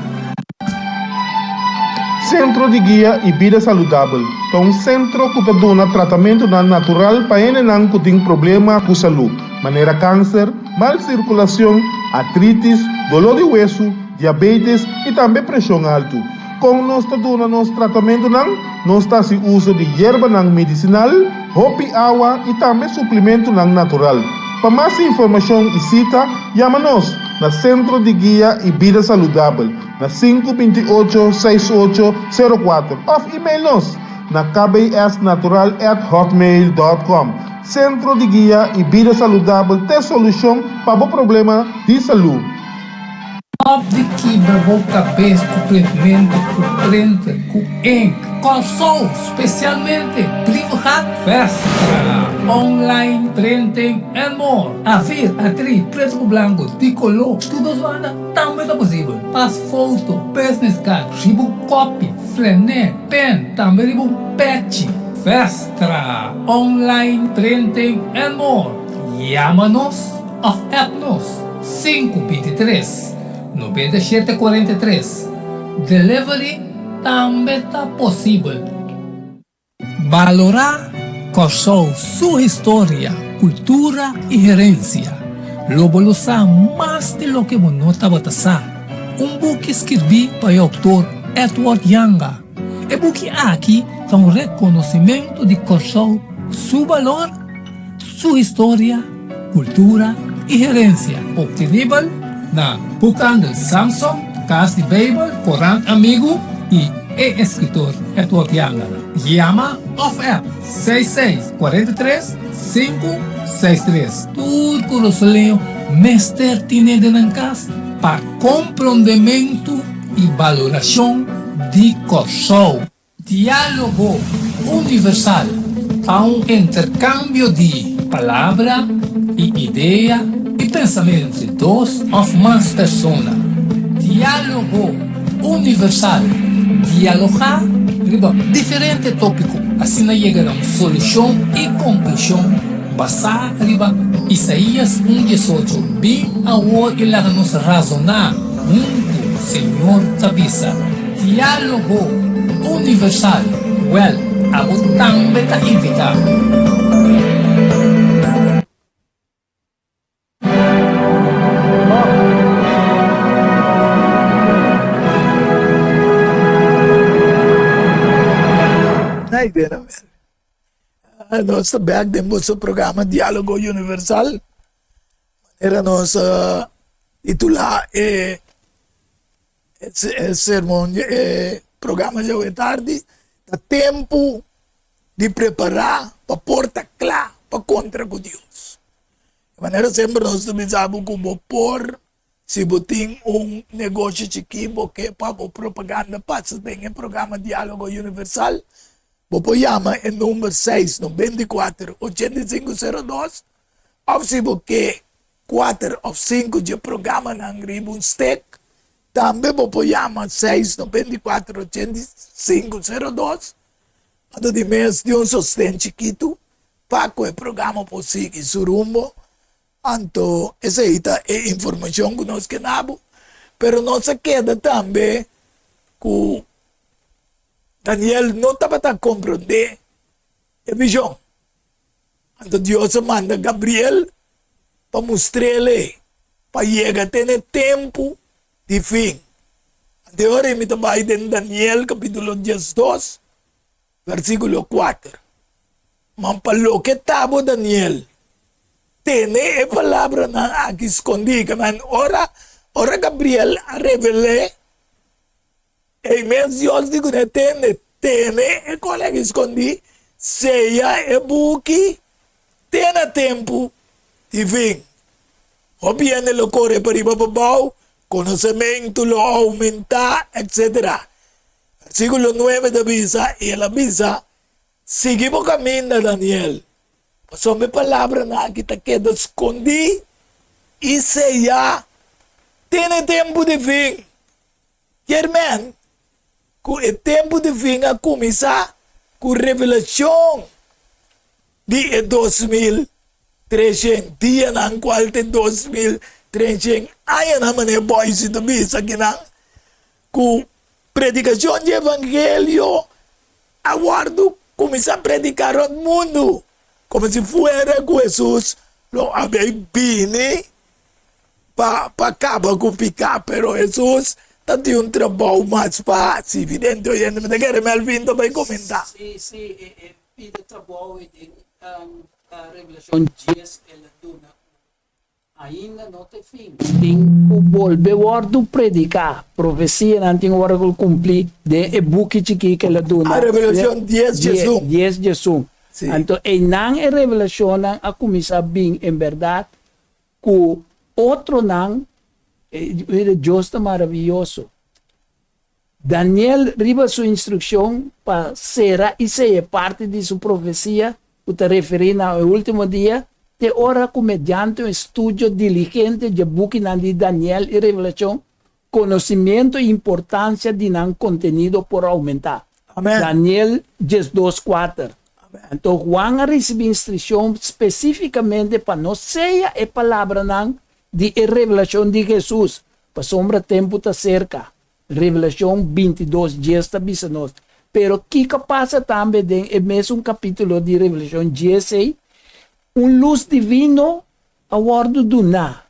Sentro di Guia i Bida Saludabel ta un sentro ku ta duna tratamentunan natural pa hendenan ku tin problema ku salú, manera kanser, mal sirkulashon, artritis, doló di wesu, diabetes i tambe preshon altu. Kon nos ta duna nos tratamentunan? Nos ta hasi uso di yerbanan medisinal, hopi awa i tambe suplimentunan natural. Pa mas informashon i sita, yama nos na Sentro di Guia i Bida Saludabel. na sinku binti ocho seis ocho sero kuater òf email nos na kbsnatural at hotmail dòt kòm. Sentro di Guia i Bida Saludabel t'e solushon pa bo problema di salú. Stop di kibra bo kabes ku printmentu, ku printer, ku ink. Kòrsou, spesialmente Brievengat, Vestra, online printing and more. Afir, atri, pretu ku blanku, di koló, tur dos banda. Tambe ta posibel pas foto, business card, riba un kopi, flené, pen, tambe riba un pechi. Vestra, online printing and more. Yama nos of app nos sinku bintitres, nobenta shete kuarenta i tres. Delivery tambe ta posibel. Balorá Kòrsou su historia, kultura i herensia. Lo bo lo sa mas di loke bo no tabata sa. Un buki skirbí pa e outor Edward Janga. E buki aki ta un rekonosimentu di Kòrsou su balor, su historia, kultura i herensia. Optenibel na Boekhandel Samson, Kas di Beibel, Korant Amigu i e eskritor Edward Janga. Yama òf app seis seis kuarenta i tres sinku seis tres. Tur kurasoleño mester tine den nan kas pa komprondementu i balorashon di Kòrsou. Diálogo Universal ta un interkambio di palabra i idea i pensamentu entre dos òf mas persona. Diálogo Universal, dialogá riba diferente tópiko, asina yega na un solushon i konklushon basá riba Isaías un diesocho, Bin awor i laga nos razoná huntu, Señor ta bisa. Diálogo Universal, Wèl, abo tambe ta invitá. Nos ta bèk den boso programa Diálogo Universal. Manera nos a titulá e E sermon di e programa djawe tardi ta tempu di prepará pa por ta kla pa kontra ku Dios. Di manera semper nos ta bisa bo ku bo por si bo tin un negoshi chikí bo ke pa bo propaganda pasa den e programa Diálogo Universal bo por yama e number seis nobenta i kuater ochenta i sinku sero dos òf si bo ke Kuater òf sinku dje programanan riba un stek. Tambe bo por yama seis nobenta i kuater ochenta i sinku sero dos. Anto di mes di un sosten chikitu pa ku e programa por sigui su rumbo. Anto esei ta e informashon ku nos ke na bo. Pero nos a keda tambe ku Daniel no tabata komprondé e vishon. Anto Dios a manda Gabriel pa mustr'el pa yega te n'e tempu di fin. Anto e ora ei mi ta bai den Daniel kapítulo diesdos, versíkulo kuater. Ma pa loke ta bo, Daniel, tene e palabranan aki skondí. Kimen ora, ora Gabriel a revel'é, Ei mes Dios di kuné tende, tene e koleg skondí, seya e buki te na tempu di fin. Hopi hende lo kore pariba pabou, konosementu lo oumentá, etsetera. Versíkulo nuebe ta bisa, I el a bisa, Sigui bo kaminda, Daniel. Pasobra e palabranan aki ta keda skondí i seyá te na e tempu di fin. Kier men ku e tempu di fin a kuminsá ku revelashon di e 2300 dianan, kual ta e 2300 añanan, manera Boyce ta bisa akinan, ku predikashon di evangelio a wòrdu kuminsá prediká rònt mundu, komo si fuera ku Hesus lo a bai bini pa pa kaba ku piká. Pero Hesus ta tin un trabou mas pa hasi. Vidente oyente, mi ta kere Melvin ta bai komentá. Sí, sí, e e pida trabou ei den Revelashon dies el a duna ku Ainda no ta e fin. Tin ku bolbe wòrdu prediká. Profesianan tin ku wòrdu kumplí den e buki chikí ku el a duna. A Revelashon dies djesun. Dies djesun. Anto einan e revelashonnan a kuminsá bin en bèrdat ku otronan. Mira, Dios ta maravioso. Daniel riba su instrukshon pa sera i seya parti di su profesia ku ta referí na e último dia, te ora ku mediante un estudio diligente dje bukinan di Daniel i Revelashon, konosimiento i importansia di nan kontenido por oumentá. Amen. Daniel 12, kuater. Anto Juan a risibí instrukshon spesífikamente pa no seya e palabranan di e revelashon di Hesus, pasobra tempu ta serka. Revelashon 22 dies ta bisa nos. Pero kiko pasa tambe den e mesun kapítulo di Revelashon dies ei? Un lus divino a wòrdu duná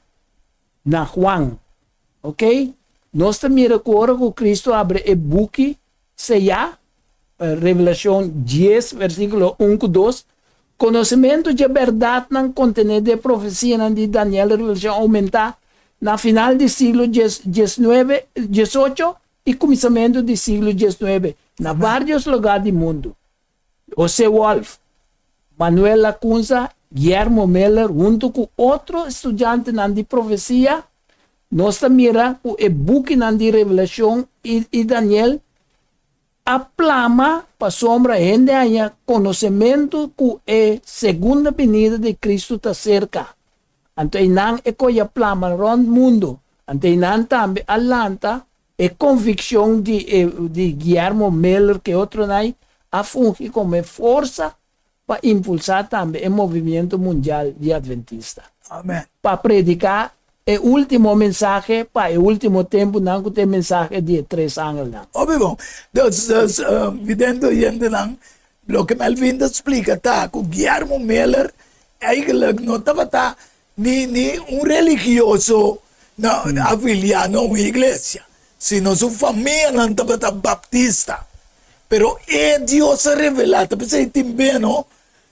na Juan. Oke? Nos ta mira ku ora ku Kristu abri e buki seyá, Revelashon dies versíkulo un ku dos, Konosementu dje bèrdatnan kontené den e profesianan di Daniel i Revelashon a oumentá na final di siglo diesnuebe, diesocho i kuminsamentu di siglo diesnuebe na vários lugá di mundu. José Wolff, Manuel Lacunza, Guillermo Miller huntu ku otro studiantenan di profesia, nos ta mira ku e bukinan di Revelashon i Daniel A plama pasobra hende haña konosementu ku e segunda binida di Kristu ta serka. Anto einan e koe a plama rònt mundu. Anto einan tambe a lanta e konvikshon di e di Guillermo Miller ku e otronan a fungi komo e forsa pa impulsá tambe e movimiento mundial di Adventista. Amen. Pa prediká e último mensahe pa e último tempunan ku ta e mensahe di e tres angelnan. Hopi bon. Dus, dus, vidente oyentenan, loke Melvin ta splika ta ku Guillermo Miller eigenlijk no tabata ni, ni un religioso na, afiliá na un iglesia, sino su famianan tabata baptista. Pero e Dios a revelá, ta p'esei tin be no,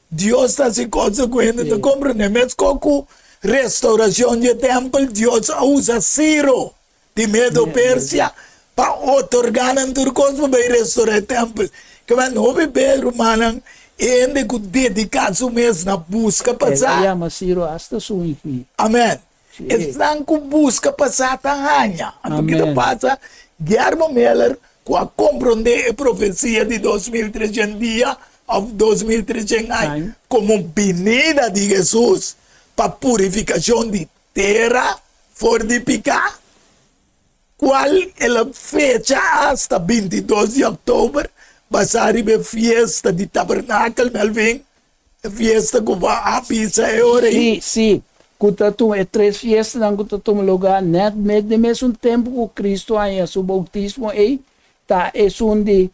Dios ta hasi cosa ku hende ta komprendé. Meskos ku restaurashon di e tèmpel, Dios a usa Siro di Medo-Persia pa otorgá nan tur kos pa bai restorá e tèmpel. Kiba hopi be, rumannan, e hende ku dediká su mes na buska El a pasá. yama Siro asta su infi. Amèn. Sí. Esnan ku buska pasá ta haña. Anto ki ta Amèn. pasa? Guillermo Miller, ku a komprondé e profesia di 2300 dia òf 2300 aña Aña. komo binida di Hesus pa purifikashon di tera for di piká, kual el a fecha asta 22 di òktober, basá riba e fiesta di Tabernakel, Melvin, e fiesta ku bo a bisa e ora ei. Sí, sí, ku ta tuma e tres fiestanan ku ta tuma lugá nèt met den mesun tempu ku Kristu haña su boutismo ei, ta esun di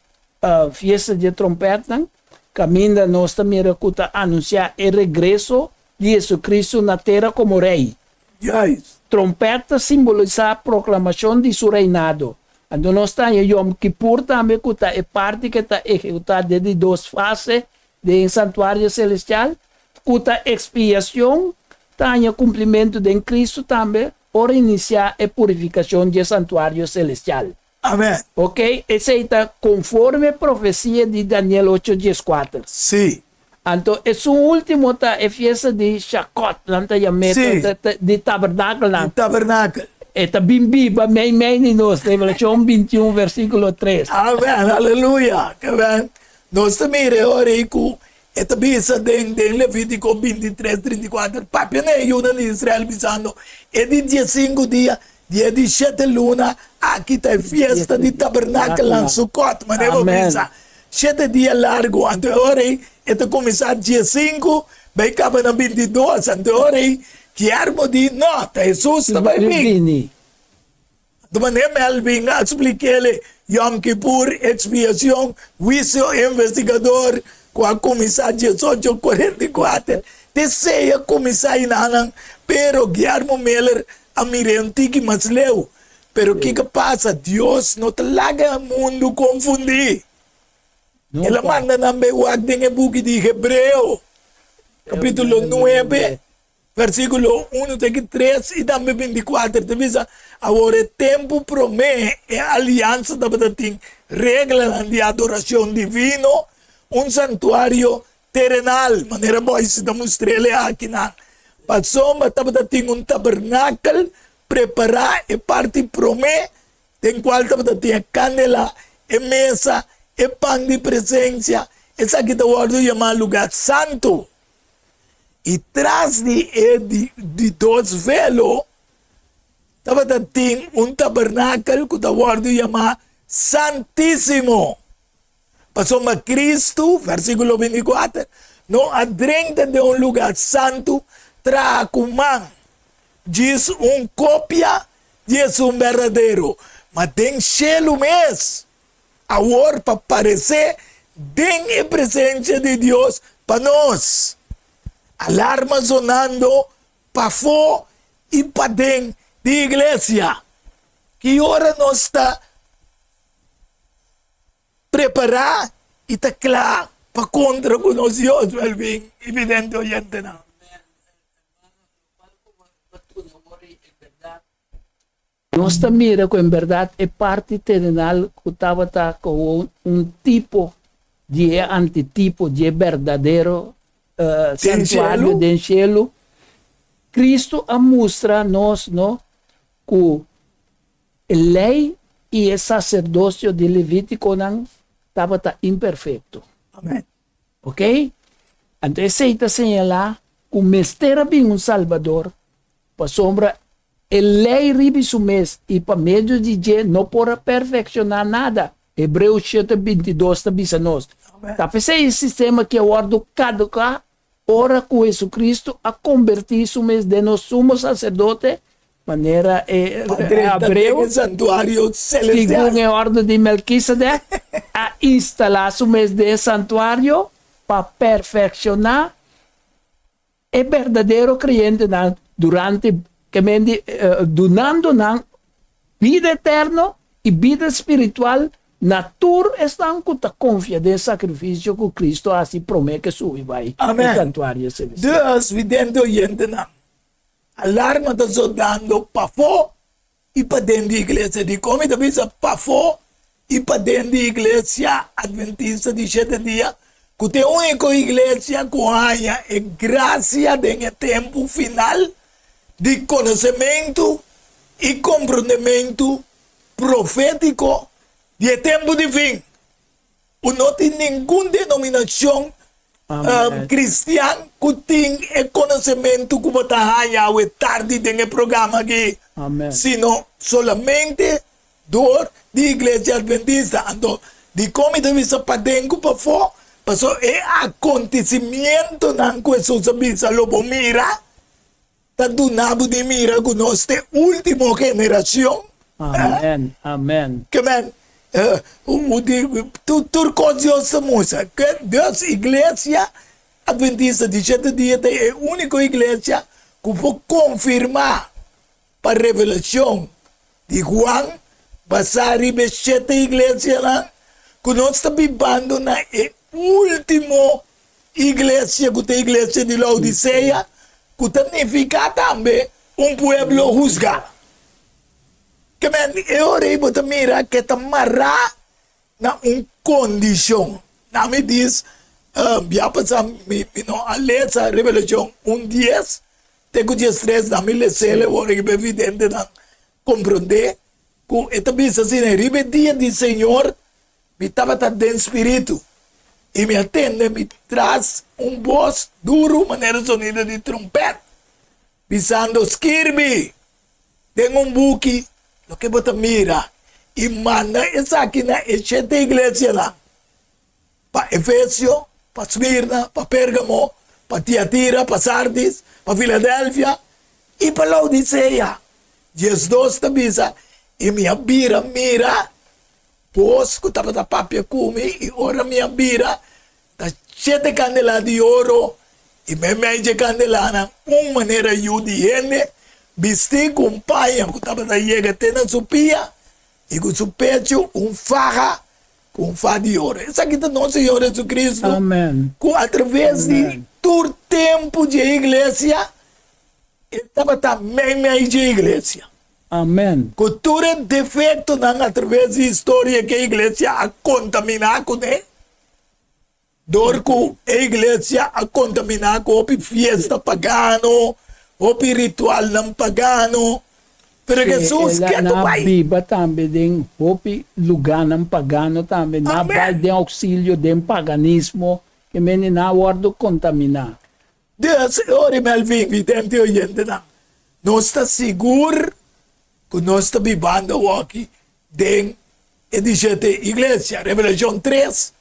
Fiesta di e Trompètnan, kaminda nos ta mira ku ta anunsiá e regreso di Hesukristu na tera komo Rei. Juist. Trompèt ta simbolisá proklamashon di su reinado. Anto nos ta haña Yom Kippur tambe ku ta e parti ke ta ehekutá den di dos fase den e santuario selestial, ku ta ekspiashon, ta haña kumplimentu den Kristu tambe ora inisiá e purifikashon dje santuario selestial. Amèn. Oke, esei ta konforme profesia di Daniel ocho dieskuater. Sí. Anto esun último ta e fiesta di Shakot, nan ta yam'é, Sí. ta, ta, di tabernakelnan. Di tabernakel. E ta bin biba meimei di nos, Revelashon 21 versíkulo tres. Amèn, aleluya. Ke ben, nos ta mira e ora ei ku E ta bisa den den Levítiko bintitres, trinta i kuater, Papia na e yunan di Israel, bisando, E di diesinku dia di e di shete luna aki ta e fiesta di tabernakelnan Sukot, manera bo bisa, shete dia largu. Anto e ora ei e ta kuminsá diesinku bai kaba na bintidos. Anto e ora ei Guillermo di, No, ta Hesus ta bai bin. Anto manera Melvin a splik'é, Yom Kippur, expiacion, huicio investigador cu a cuminsa diesocho cuarenta i kuater, te esey a cuminsa enanan, pero Guillermo Miller a mir'é un tiki mas leu. Pero kiko pasa? Dios no ta laga mundu confundí. El a manda nan bay wak den e buki di Hebreo, capitulo nuebe. Versíkulo unu te ki tres i tambe binti kuater ta bisa, Awor e tempu promé e aliansa tabata tin reglanan di adorashon divino, un santuario terenal, manera Moises ta mustr'el e akinan. Pasobra tabata tin un tabernakel prepará, e parti promé den kual tabata tin e kandela, e mesa, e pan di presensia, esaki ta wòrdu yamá lugá santu. I tras di e di dos velo tabata tin un tabernakel ku ta wòrdu yamá Santísimo. Pasobra Kristu, versíkulo 24, no a drenta den un lugá santu traha ku man, djis un kopia di esun berdadero, ma den shelu mes. Awor pa paresé den e presensia di Dios pa nos. Alarma zonando pafó i paden di iglesia. Ki ora nos ta prepará i ta kla pa kontra ku nos Dios? Melvin i vidente oyentenan. Nos ta mira ku en bèrdat e parti terenal ku tabata komo un tipo di e antitipo di e berdadero santuario den shelu, Kristu a mustra nos no ku e lei i e saserdosio di levítikonan tabata imperfekto. Oké? Anto esei ta señalá ku mester a bin un Salbador Pasobra e lei riba su mes i pa medio di dje no por a perfekshoná nada, Hebreo shete 22 ta bisa nos. Ta p'esei e sistema ki a wòrdu kaduká ora ku Hesukristu a kombertí su mes den nos Sumo Saserdote, manera e Hebreo, segun e òrdu di Melkisedek, a instalá su mes den e santuario pa perfekshoná E berdadero kreyentenan durante ke men di dunando nan bida eterno i bida spiritual na tur esnan ku ta konfia den e sakrifisio ku Kristu a hasi promé ke subi bai e santuario selestial. Dus, vidente oyentenan, alarma ta zodando pafó i paden di iglesia. Dikon mi ta bisa pafó i paden di iglesia Adventista di Shete Dia, ku ta e úniko iglesia ku haña e grasia den e tempu final di konosementu i komprondementu profétiko di e tempu di fin? Ku no tin ningun denominashon kristian ku tin e konosementu ku bo ta haña awe tardi den e programa aki, sino solamente dor di Iglesia Adventista. Anto, dikon mi ta bisa paden ku pafó? Pasobra e akontesimientonan ku Hesus a bisa lo bo mira, ta duna bo di mira ku nos ta e último generashon. Amen, amen. Ke men, tur kos Dios ta mustra. Ke Dios, Iglesia Adventista di Shete Dia ta e úniko iglesia ku por konfirmá pa revelashon di Juan basá riba e shete iglesianan ku nos ta bibando na e último iglesia ku ta e iglesia di Laodisea ku ta nifiká tambe un pueblo husgá. Ke men e ora ei bo ta mira ke ta mará na un kondishon. Na mi dis, bia pasá mi no a lesa Revelashon un dies te ku 13, na mi les'el e ora ku evidentenan komprondé ku e ta bisa asina, Riba e dia di Señor mi tabata den spiritu. I mi a tende mi tras un bos duru manera sonido di trompèt, bisando, Skirbi den un buki loke bo ta mira i manda esaki na e shete iglesianan, pa Efesio, pa Smirna, pa Pergamo, pa Tiatira, pa Sardis, pa Filadelfia i pa Laodisea. 12 ta bisa, I mi a bira mira Bos ku tabata papia ku mi, i ora mi a bira, ta shete kandelá di oro, i meimei dje kandelánan un manera yu di hende, bistí ku un paña ku tabata yega te na su pia, i ku su pechu un faha ku un fa di oro. Esaki ta nos Señor Jesucristo, ku atraves di tur tempu dje iglesia, E tabata meimei dje iglesia. Amen. Ku tur e defektonan atraves di historia ku e iglesia a kontaminá kuné, dor ku e iglesia a kontaminá ku hopi fiesta pagano, hopi ritualnan pagano, pero Sí, Hesus el a, ke nan tu a bai. biba tambe den hopi lugánan pagano tambe, nan a bai Amen. den ousilio den paganismo, ke mende nan a wòrdu kontaminá. Dios, ora Melvin, vidente oyentenan, nos ta sigur ku nos ta bibando awoki den e di shete iglesia, Revelashon 3,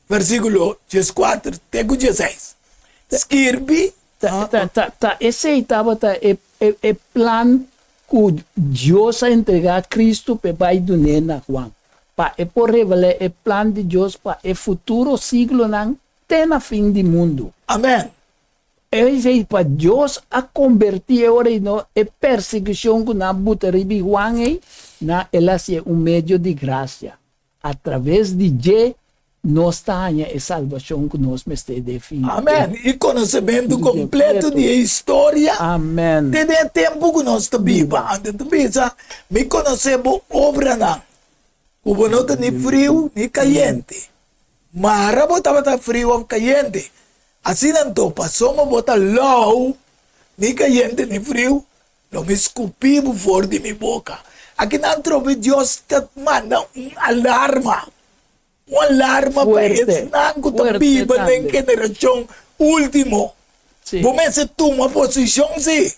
versíkulo 14 te ku 16. Skirbi. Ta, ta, ta, ta esei tabata e, e, e plan ku Dios a entregá Kristu p'e bai dun'é na Juan, pa e por revelá e plan di Dios pa e futuro siglonan Te na fin di mundu. Amen. Esei pa Dios a kombertí e ora ei no e persekushon ku nan a buta riba i Juan ei, na el a hasié un medio di grasia. Atraves di dje nos ta haña e salbashon ku nos mester den fin. Amen. I konosementu kompleto di e historia Amen. te den e tempu ku nos ta biba. Anto ta bisa, Mi konosé bo obranan, ku bo no ta ni friu ni kayente. Mara bo tabata friu of kayente. Asina anto, pasobra bo ta lou, ni kayente ni friu, lo mi skupi bo for di mi boka. Akinan trobe Dios ta manda un alarma, un alarma pa esnan ku ta biba den generashon ultimo. Bo mester tuma posishon, si.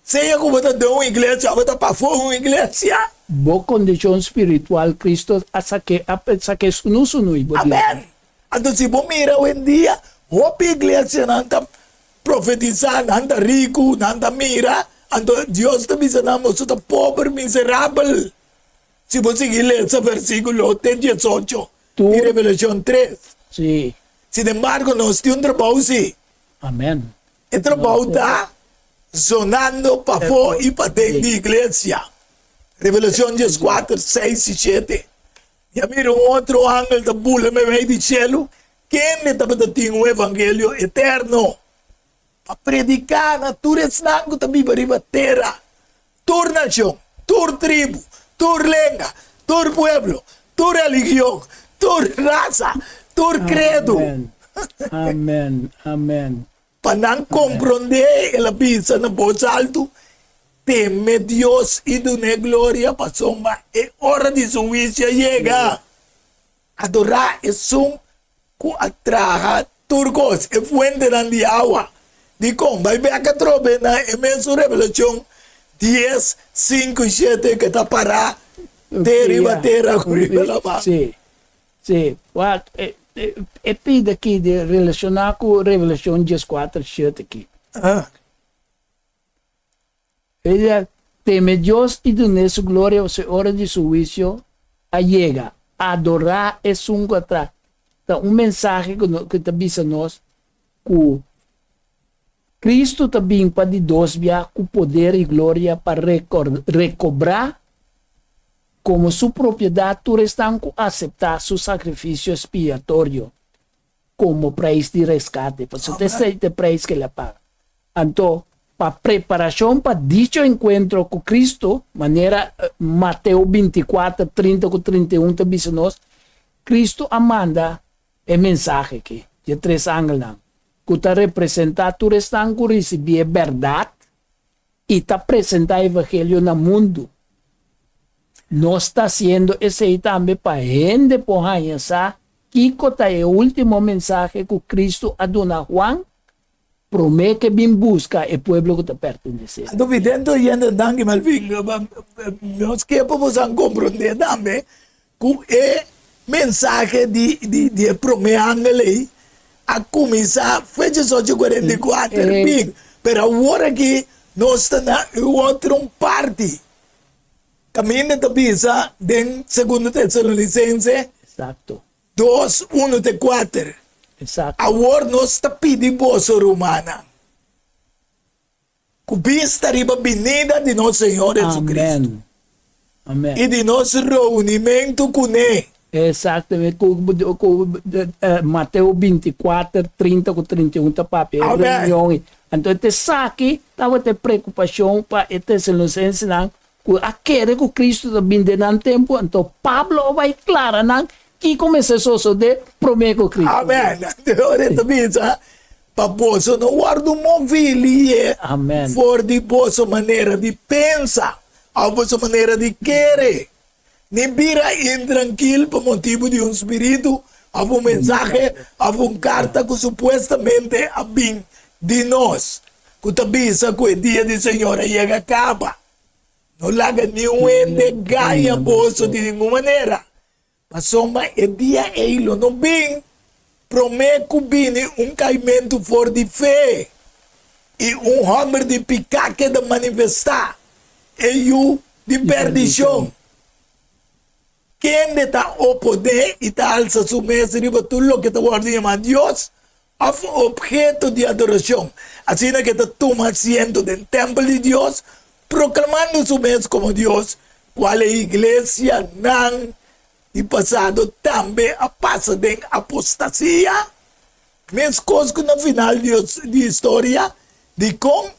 Sea ku bo ta den un iglesia òf bo ta pafó un iglesia. Bo kondishon spiritual Cristo a sak'é a sak'é sunu sunu i bo di. Amen! Anto si bo mira awendia hopi iglesianan ta profetisá nan ta riku, nan ta mira, anto Dios ta bisa nan boso ta pober miserabel. Si bo sigui lesa versíkulo te diesocho di Revelashon tres. Sí. Sinembargo nos tin un trabou sí. Amen. E trabou ta zonando pafó i paden di iglesia. Revelashon dieskuater, seis i shete. Mi a mira un otro angel ta bula meimei di shelu, kende tabata tin un evangelio eterno pa prediká na tur esnan ku ta biba riba tera, tur nashon, tur tribu, tur lenga, tur pueblo, tur religion, tur rasa, tur kredu. Amen. Amen. Amen. Pa nan komprondé, el a bisa na bos altu, Teme Dios i dun'é gloria, pasobra e ora di su huisio a yega. Adorá esun ku a traha tur kos, e fuentenan di awa. Dikon? Bai bek atrobe na e mesun Revelashon dies, sinku i shete ku ta pará te riba tera ku riba laman. Sí, Sí, wak, e, e, e pida aki di relashoná ku Revelashon 14, 7 aki. Ah. E di, Teme Dios i dun'é su gloria, pasobra e ora di su huisio a yega. Adorá esun ku a traha. Ta un mensahe ku no, ku ta bisa nos ku Cristo ta bin pa di dos bia ku poder i gloria pa rekor, rekobrá Komo su propiedat tur esnan ku aseptá su sakrifisio ekspiatorio komo preis di reskate, pasobra esei ta e preis ku el a paga. Anto, pa preparashon pa dicho enkuentro ku Kristu, manera Mateo 24, 30 ku 31 ta bisa nos, Kristu a manda e mensahe aki dje tres angelnan, ku ta representá tur esnan ku risibí e bèrdat i ta presentá evangelio na mundu. Nos ta hasiendo esei tambe pa hende por haña sa Kiko ta e último mensahe ku Kristu a duna Juan promé ku e bin buska e pueblo ku ta pertenesé? Anto vidente oyente danki Melvin. Nos ke pa boso a komprondé tambe ku e mensahe di di e promé angel ei a kuminsá fecha socho 44 bin, pero awor aki nos ta na e otro parti. Kaminda ta bisa den Segundo Tesalonicense Exacto. 2, 1 te 4. Exacto. Awor nos ta pidi boso, rumannan, ku bista riba binida di nos Señor Jesucristo Amen. Amen. i di nos reunimentu kuné. Exactamente. Ku, ku eh, Mateo 24, 30 ku 31 ta papia e Amen. reunion. Anto esaki tabata e preokupashon pa e Tesalonicensenan ku a kere ku Kristu ta bin den nan tempu, anto Pablo a bai klara nan kiko mester sosodé promé ku Kristu bin. Amen. Ora e ta bisa, Pa boso no wòrdu moví lié Amen. for di boso manera di pensa òf boso manera di kere, ni bira intrankil pa motibu di un spiritu òf un mensahe òf un karta ku supuestamente a bin di nos, ku ta bisa ku e dia di Señor a yega kaba. No laga niun hende gaña boso di ningun manera, pasobra e dia ei lo no bin promé ku bini un kaimentu for di fe i un hòmber di piká keda manifestá, e yu di perdishon, kende ta oponé i ta alsa su mes riba tur loke ta wòrdu yamá Dios òf obheto di adorashon, asina ku e ta tuma asiento den tèmpel di Dios, proklamando su mes komo Dios, kual e iglesianan di pasado tambe a pasa den apostasia, meskos ku na final di historia. Dikon?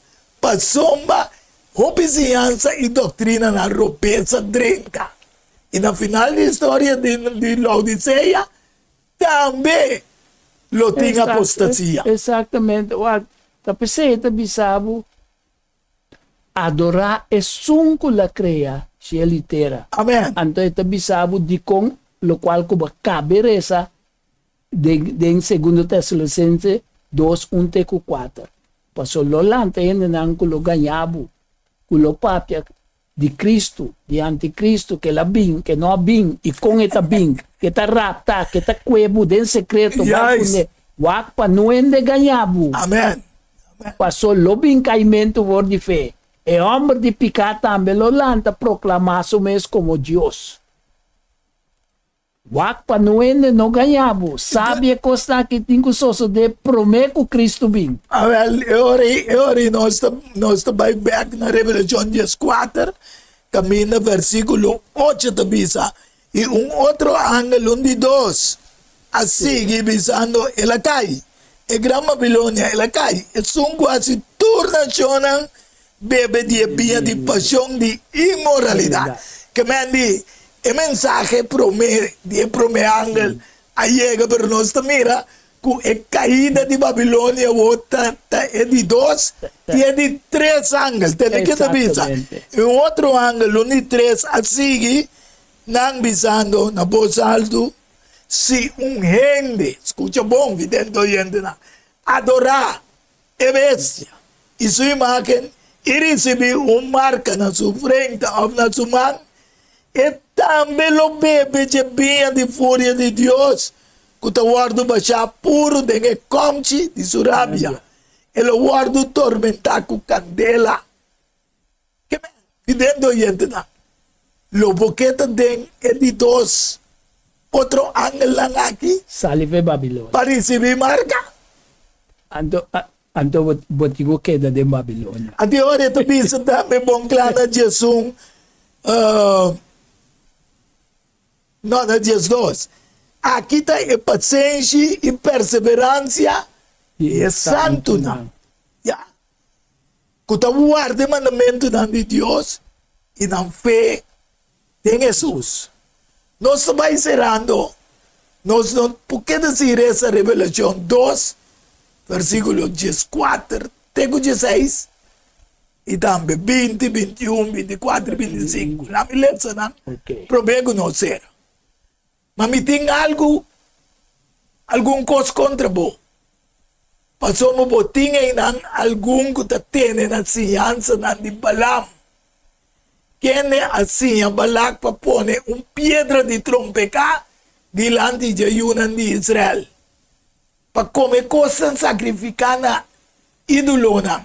Pasobra hopi siñansa i doktrinanan robes a drenta, i na final di historia di Laodisea, Tambe lo tin apostasia. Exactamente. Wak, ta p'esei e ta bisa bo, Adorá esun ku la krea shelu i tera. Amen. Anto e ta bisa bo dikon lokual ku bo kabe resa den den Segundo Tesalonicense dos un te ku kuater. Paso lo lanta hendenan ku lo gaña bo, ku lo papia di Cristo, di anticristo, ke la bin, ke no a bin, i kon e ta bin, ke ta rapta, ke ta kue bo den sekreto, bai Juist. kuné, wak pa no hende gaña bo. Amen. Paso lo bin kaimentu for di fe. E hòmber di piká tambe lo lanta proklamá su mes komo Dios. Wak pa no hende no gaña bo. Sabi e kosnan aki tin ku sosodé promé ku Kristu bin. Awel, e ora ei, e ora ei nos ta, nos ta bai bèk na Revelashon dieskuater, kaminda versíkulo ocho ta bisa, I un otro angel, un di dos, a sigui bisando, El a kai, e gran Babilonia, el a kai, esun ku hasi tur nashonnan bebe di e biña di pashon di inmoralidat. Ke men di e mensahe promé di e promé angel a yega, pero nos ta mira ku e kaida di Babilonia awor ta ta e di dos i e di tres angel. Tende ke ta bisa? I un otro angel, un di tres, a sigui nan bisando na bos altu, Si un hende, skucha bon, vidente oyentenan, adorá E bestia i su imágen i risibí un marka na su frente òf na su man, e tambe lo bebe dje biña di furia di Dios ku ta wòrdu bashá puru den e kòmchi di su rabia. E lo wòrdu tormentá ku kandela. Ke men, vidente oyentenan, lo bo ke ta den e di dos otro angelnan aki? Sali fe Babilonia. Pa risibí marka. Anto, anto bo, bo tin ku keda den Babilonia. Anto e ora e ta bisa tambe bon kla na diesun, no, na diesdos, Aki ta e pasenshi i perseveransia di e santunan. Ya. Ku ta warda e mandamentunan di Dios i nan fe den Hesus. Nos ta bai serando, nos no por keda sin resa Revelashon dos, versíkulo dieskuater te ku dieseis, i tambe binti, bintiun, bintikuater i bintisinku. Laat mi lesa nan promé ku nos sera. Ma mi tin algu. algun kos kontra bo, pasobra bo tin einan algun ku ta tene na siñansanan di Balaam, kende a siña Balak pa pone un piedra di trompeká dilanti dje yunan di Israel, pa kome kosnan sakrifiká na ídolonan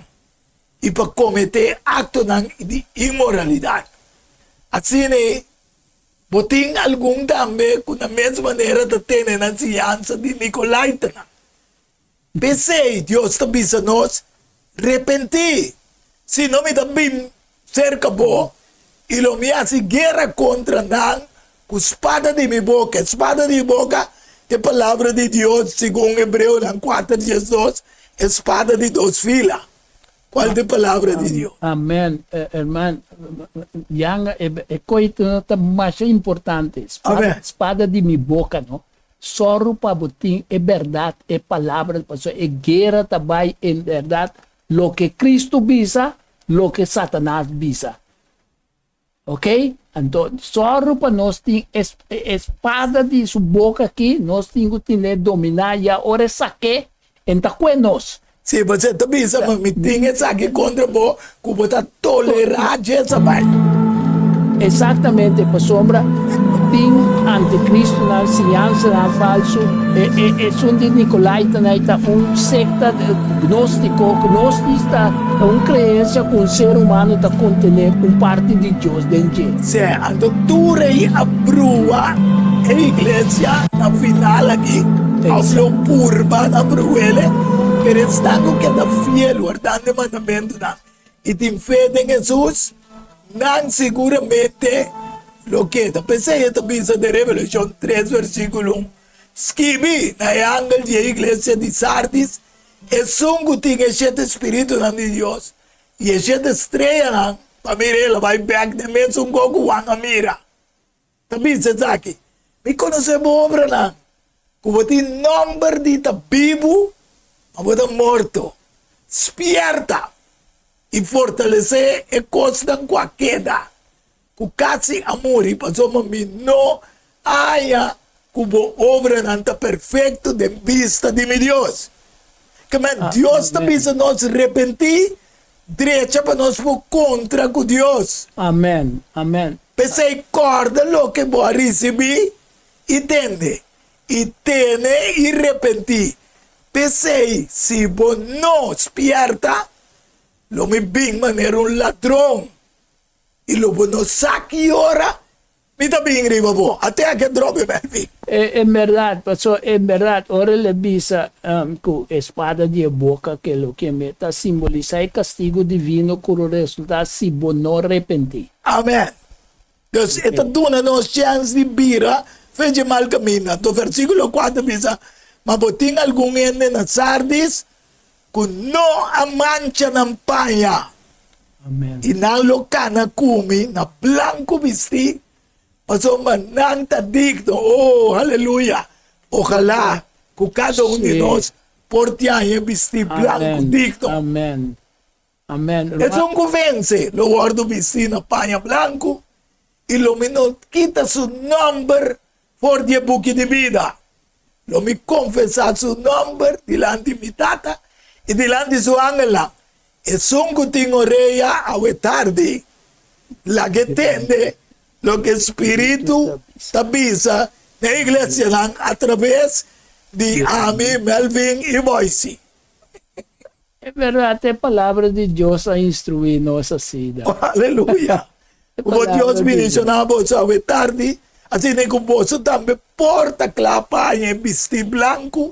i pa kometé aktonan di inmoralidat. Asina ei, bo tin algun tambe ku na mes manera ta tene nan siñansa di nikolaitanan. P'esei Dios ta bisa nos, Repentí, sino mi ta bin serka bo i lo mi hasi guera kontra nan ku spada di mi boka. E spada di boka ta e palabra di Dios, segun Hebreonan kuater diesdos, e spada di dos fila. Kual ta e palabra di Dios? Amen, herman. Yanga, e koito no ta masha importante. Spada di mi boka, no? Sòru pa bo tin e bèrdat, e palabra, pasobra e guera ta bai en bèrdat loke Cristo bisa, loke Satanas bisa. Ok? Anto, sòru pa nos tin e e spada di su boka aki, nos tin ku tine dominá, ya ora e sak'é, e ta kue nos. Si bo ta bisa ma mi tin esaki kontra bo ku bo ta tolerá Jezabel. Exactamente, pasobra tin anticristonan, siñansanan falsu, e e esun di Nicolaitanan ei ta un secta gnostico, gnostis ta un creencia cu un ser humano ta contene un parti di Dios den dje. Sí, anto tur ei a brua e iglesia na final aki, of lo purba na bruele, pero esnan ku keda fiel wardando e mandamentunan i tin fe den Hesus, nan siguramente lo keda. P'esei e ta bisa den Revelashon tres versíkulo un, Skibi na e angel di e iglesia di Sardis, Esun ku tin e shete spiritunan di Dios i e shete streanan, pa mira el a bai bèk den mesun kos ku Juan a mira. Ta bisa esaki, Mi konosé bo obranan, ku bo tin nòmber di ta bibu, ma bo ta morto. Spièrta i fortalesé e kosnan ku a keda, ku kasi a muri, pasobra mi no a haña ku bo obranan ta perfekto den bista di mi Dios. Kimen Dios ta bisa nos repentí, drecha pa nos por kontra ku Dios. Amen, amen. P'esei kòrda loke bo a risibí i tende, i tene i repentí. P'esei, si bo no spièrta, lo mi bin manera un ladron, i lo bo no sa ki ora Mi ta bin riba bo. Ate a ke drobe, Melvin. En berdad, pasobra en berdad ora el a bisa ku e spada di e boka ke loke mi ta simbolisá e kastigu divino ku lo resultá si bo no repentí. Amen. Dus e ta duna nos chèns di bira fe dje mal kaminda. Anto versíkulo kuater bisa, Ma bo tin algun hende na Sardis ku no a mancha nan paña. I nan lo kana ku mi na blanku bistí, pasobra nan ta digno. O, aleluya! Ojalá ku kada un di nos por tin aña bistí blanku digno. Esun ku vense lo wòrdu bistí na paña blanku, i lo mi no kita su nòmber for di e buki di bida. Lo mi konfesá su nòmber dilanti mi Tata i dilanti su angelnan. Esun ku tin orea awe tardi, laga e tende loke Spiritu ta bisa na e iglesianan atraves di ami, Melvin i Boysie. E bèrdat, e Palabra di Dios a instruí nos asina. Aleluya! Ku bo Dios bendishoná boso awe tardi, asina ku boso tambe por ta kla pa haña e bistí blanku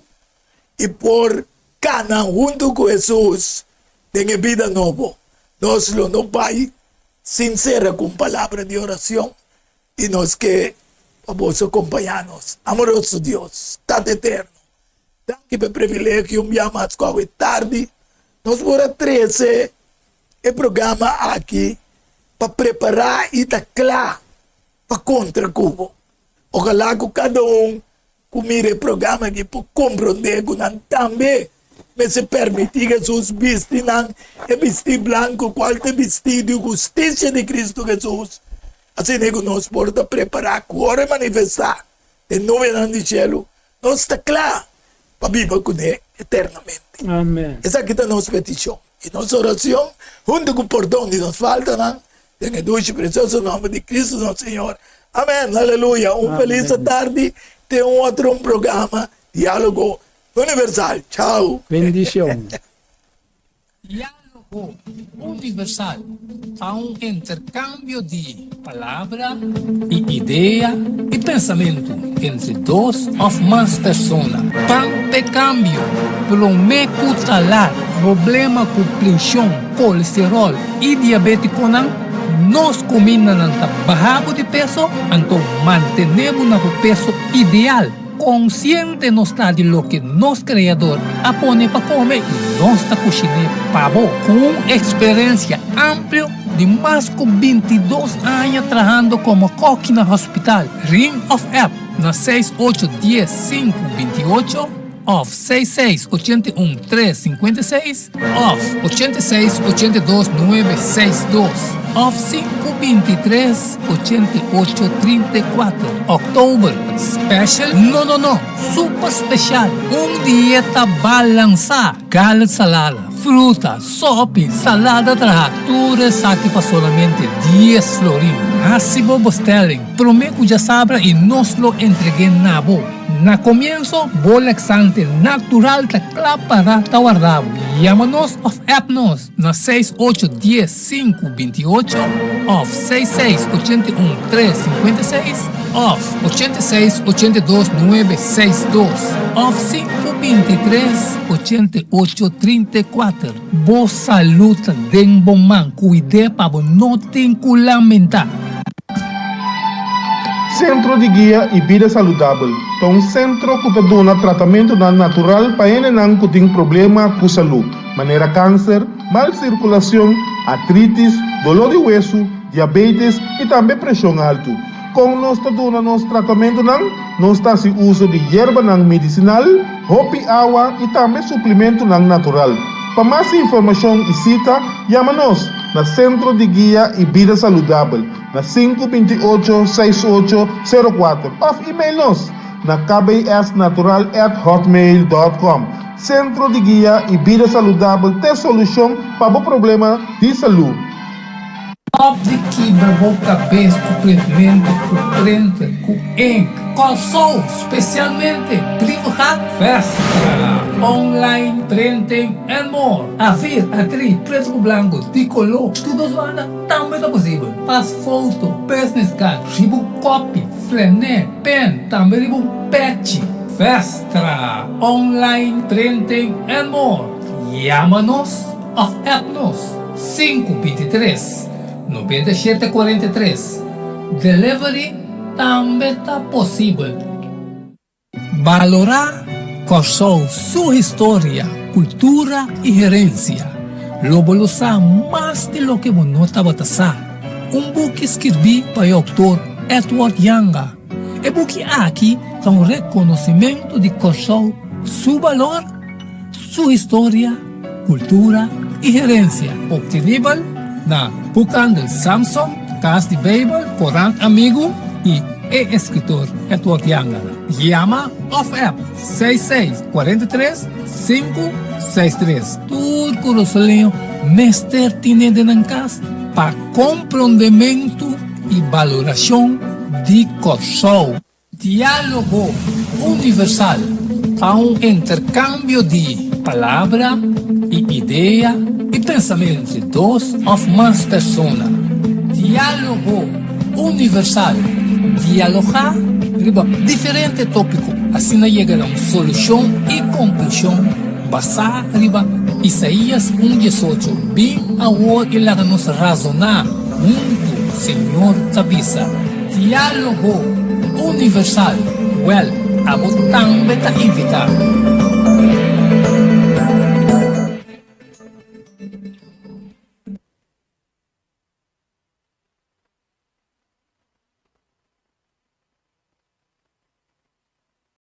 i por kana huntu ku Hesus den e bida nobo. Nos lo no bai sin sera ku un palabra di orashon i nos ke pa boso kompañá nos. Amoroso Dios, Tata Eterno, Danki pa e privilegio un bia mas ku awe tardi nos por a trese e programa aki pa prepará i ta kla pa kontra ku bo. Ojalá ku kada un ku mira e programa aki por komprondé ku nan tambe mester permití Hesus bisti nan e bistí blanku kual ta e bistí di hustisia di Kristu Hesus, asina ku nos por ta prepará ku ora e manifestá den nubenan di shelu. Nos ta kla. pa biba kuné eternamente. Amen. Esaki ta nos petishon i nos orashon huntu ku pordon di nos faltanan den e dushi i presioso nòmber di Kristu nos Señor. Amen. Aleluya. Un felis atardi te un otro un programa Diálogo Universal. Chao. Bendishon. Diálogo Universal ta un interkambio di palabra i idea i pensamentu entre dos òf mas persona. Pan p'e kambio, promé ku ta lat problema ku prenshon, kolesteròl i diabétikonan, nos kumindanan ta baha bo di peso, anto mantené bo na bo peso ideal. Konsiente nos ta di loke nos Kreador a pone pa kome i nos ta kushiné pa bo. Ku un eksperensia amplio di mas ku 22 aña trahando komo kòki na hospital, ring òf app na seis ocho dies sinku binti ocho òf seis seis 81 tres 56 òf 86 82 nuebe seis dos òf sinku 23 88 34. Òktober special? No no no! Super special! Un dieta balansá! Garlic salada, fruta, sopi, salada trahá, tur esaki pa solamente dies florin. Hasi bo bestelling promé ku djasabra i nos lo entreg'é na bo. Na komienso, bo laxante natural ta kla pará ta warda bo. Yama nos òf app nos na seis ocho dies sinku 28 òf seis seis 81 tres 56 òf 86 82 nuebe seis dos òf sinku 23 88 34. Bo salud ta den bo man, kuid'é pa bo no tin ku lamentá. Sentro di Guia i Bida Saludabel ta un sentro ku ta duna tratamentunan natural pa hendenan ku tin problema ku salú, manera kanser, mal sirkulashon, artritis, doló di wesu, diabetes i tambe preshon altu. Kon nos ta duna nos tratamentunan? Nos ta hasi uso di yerbanan medisinal, hopi awa i tambe suplimentunan natural. Pa mas informashon i sita, yama nos na Sentro di Guia i Bida Saludabel na sinku 28 seis ocho sero kuater òf email nos na kbsnatural@hotmail.com. Sentro di Guia i Bida Saludabel t'e solushon pa bo problema di salú. Stop di kibra bo kabes ku printmento, ku printer, ku ink. Kòrsou, spesialmente Brievengat, Vestra, online printing and more. A4, A3, pretu ku blanku, di koló, tur dos banda tambe ta posibel. Pas foto, business card, riba un kopi, flené, pen, tambe riba un pechi. Vestra, online printing and more. Yama nos òf app nos sinku 23 97 43. Delivery tambe ta posibel. Balorá Kòrsou su historia, kultura i herensia. Lo bo lo sa mas di loke bo no tabata sa. Un buki skirbí pa e outor Edward Janga. E buki aki ta un rekonosimentu di Kòrsou su balor, su historia, kultura i herensia. Optenibel na Boekhandel Samson, Kas di Beibel, Korant Amigu i e eskritor Edward Janga. Yama òf app seis seis 43 sinku seis tres. Tur kurasoleño mester tine den nan kas pa komprondementu i balorashon di Kòrsou. Diálogo Universal ta un interkambio di palabra i idea i pensamentu entre dos òf mas persona. Diálogo Universal, dialogá riba diferente tópiko, asina yega na un solushon i konklushon basá riba Isaías un 18, Bin awor i laga nos razoná huntu, Señor ta bisa. Diálogo Universal, Wèl, abo tambe ta invitá.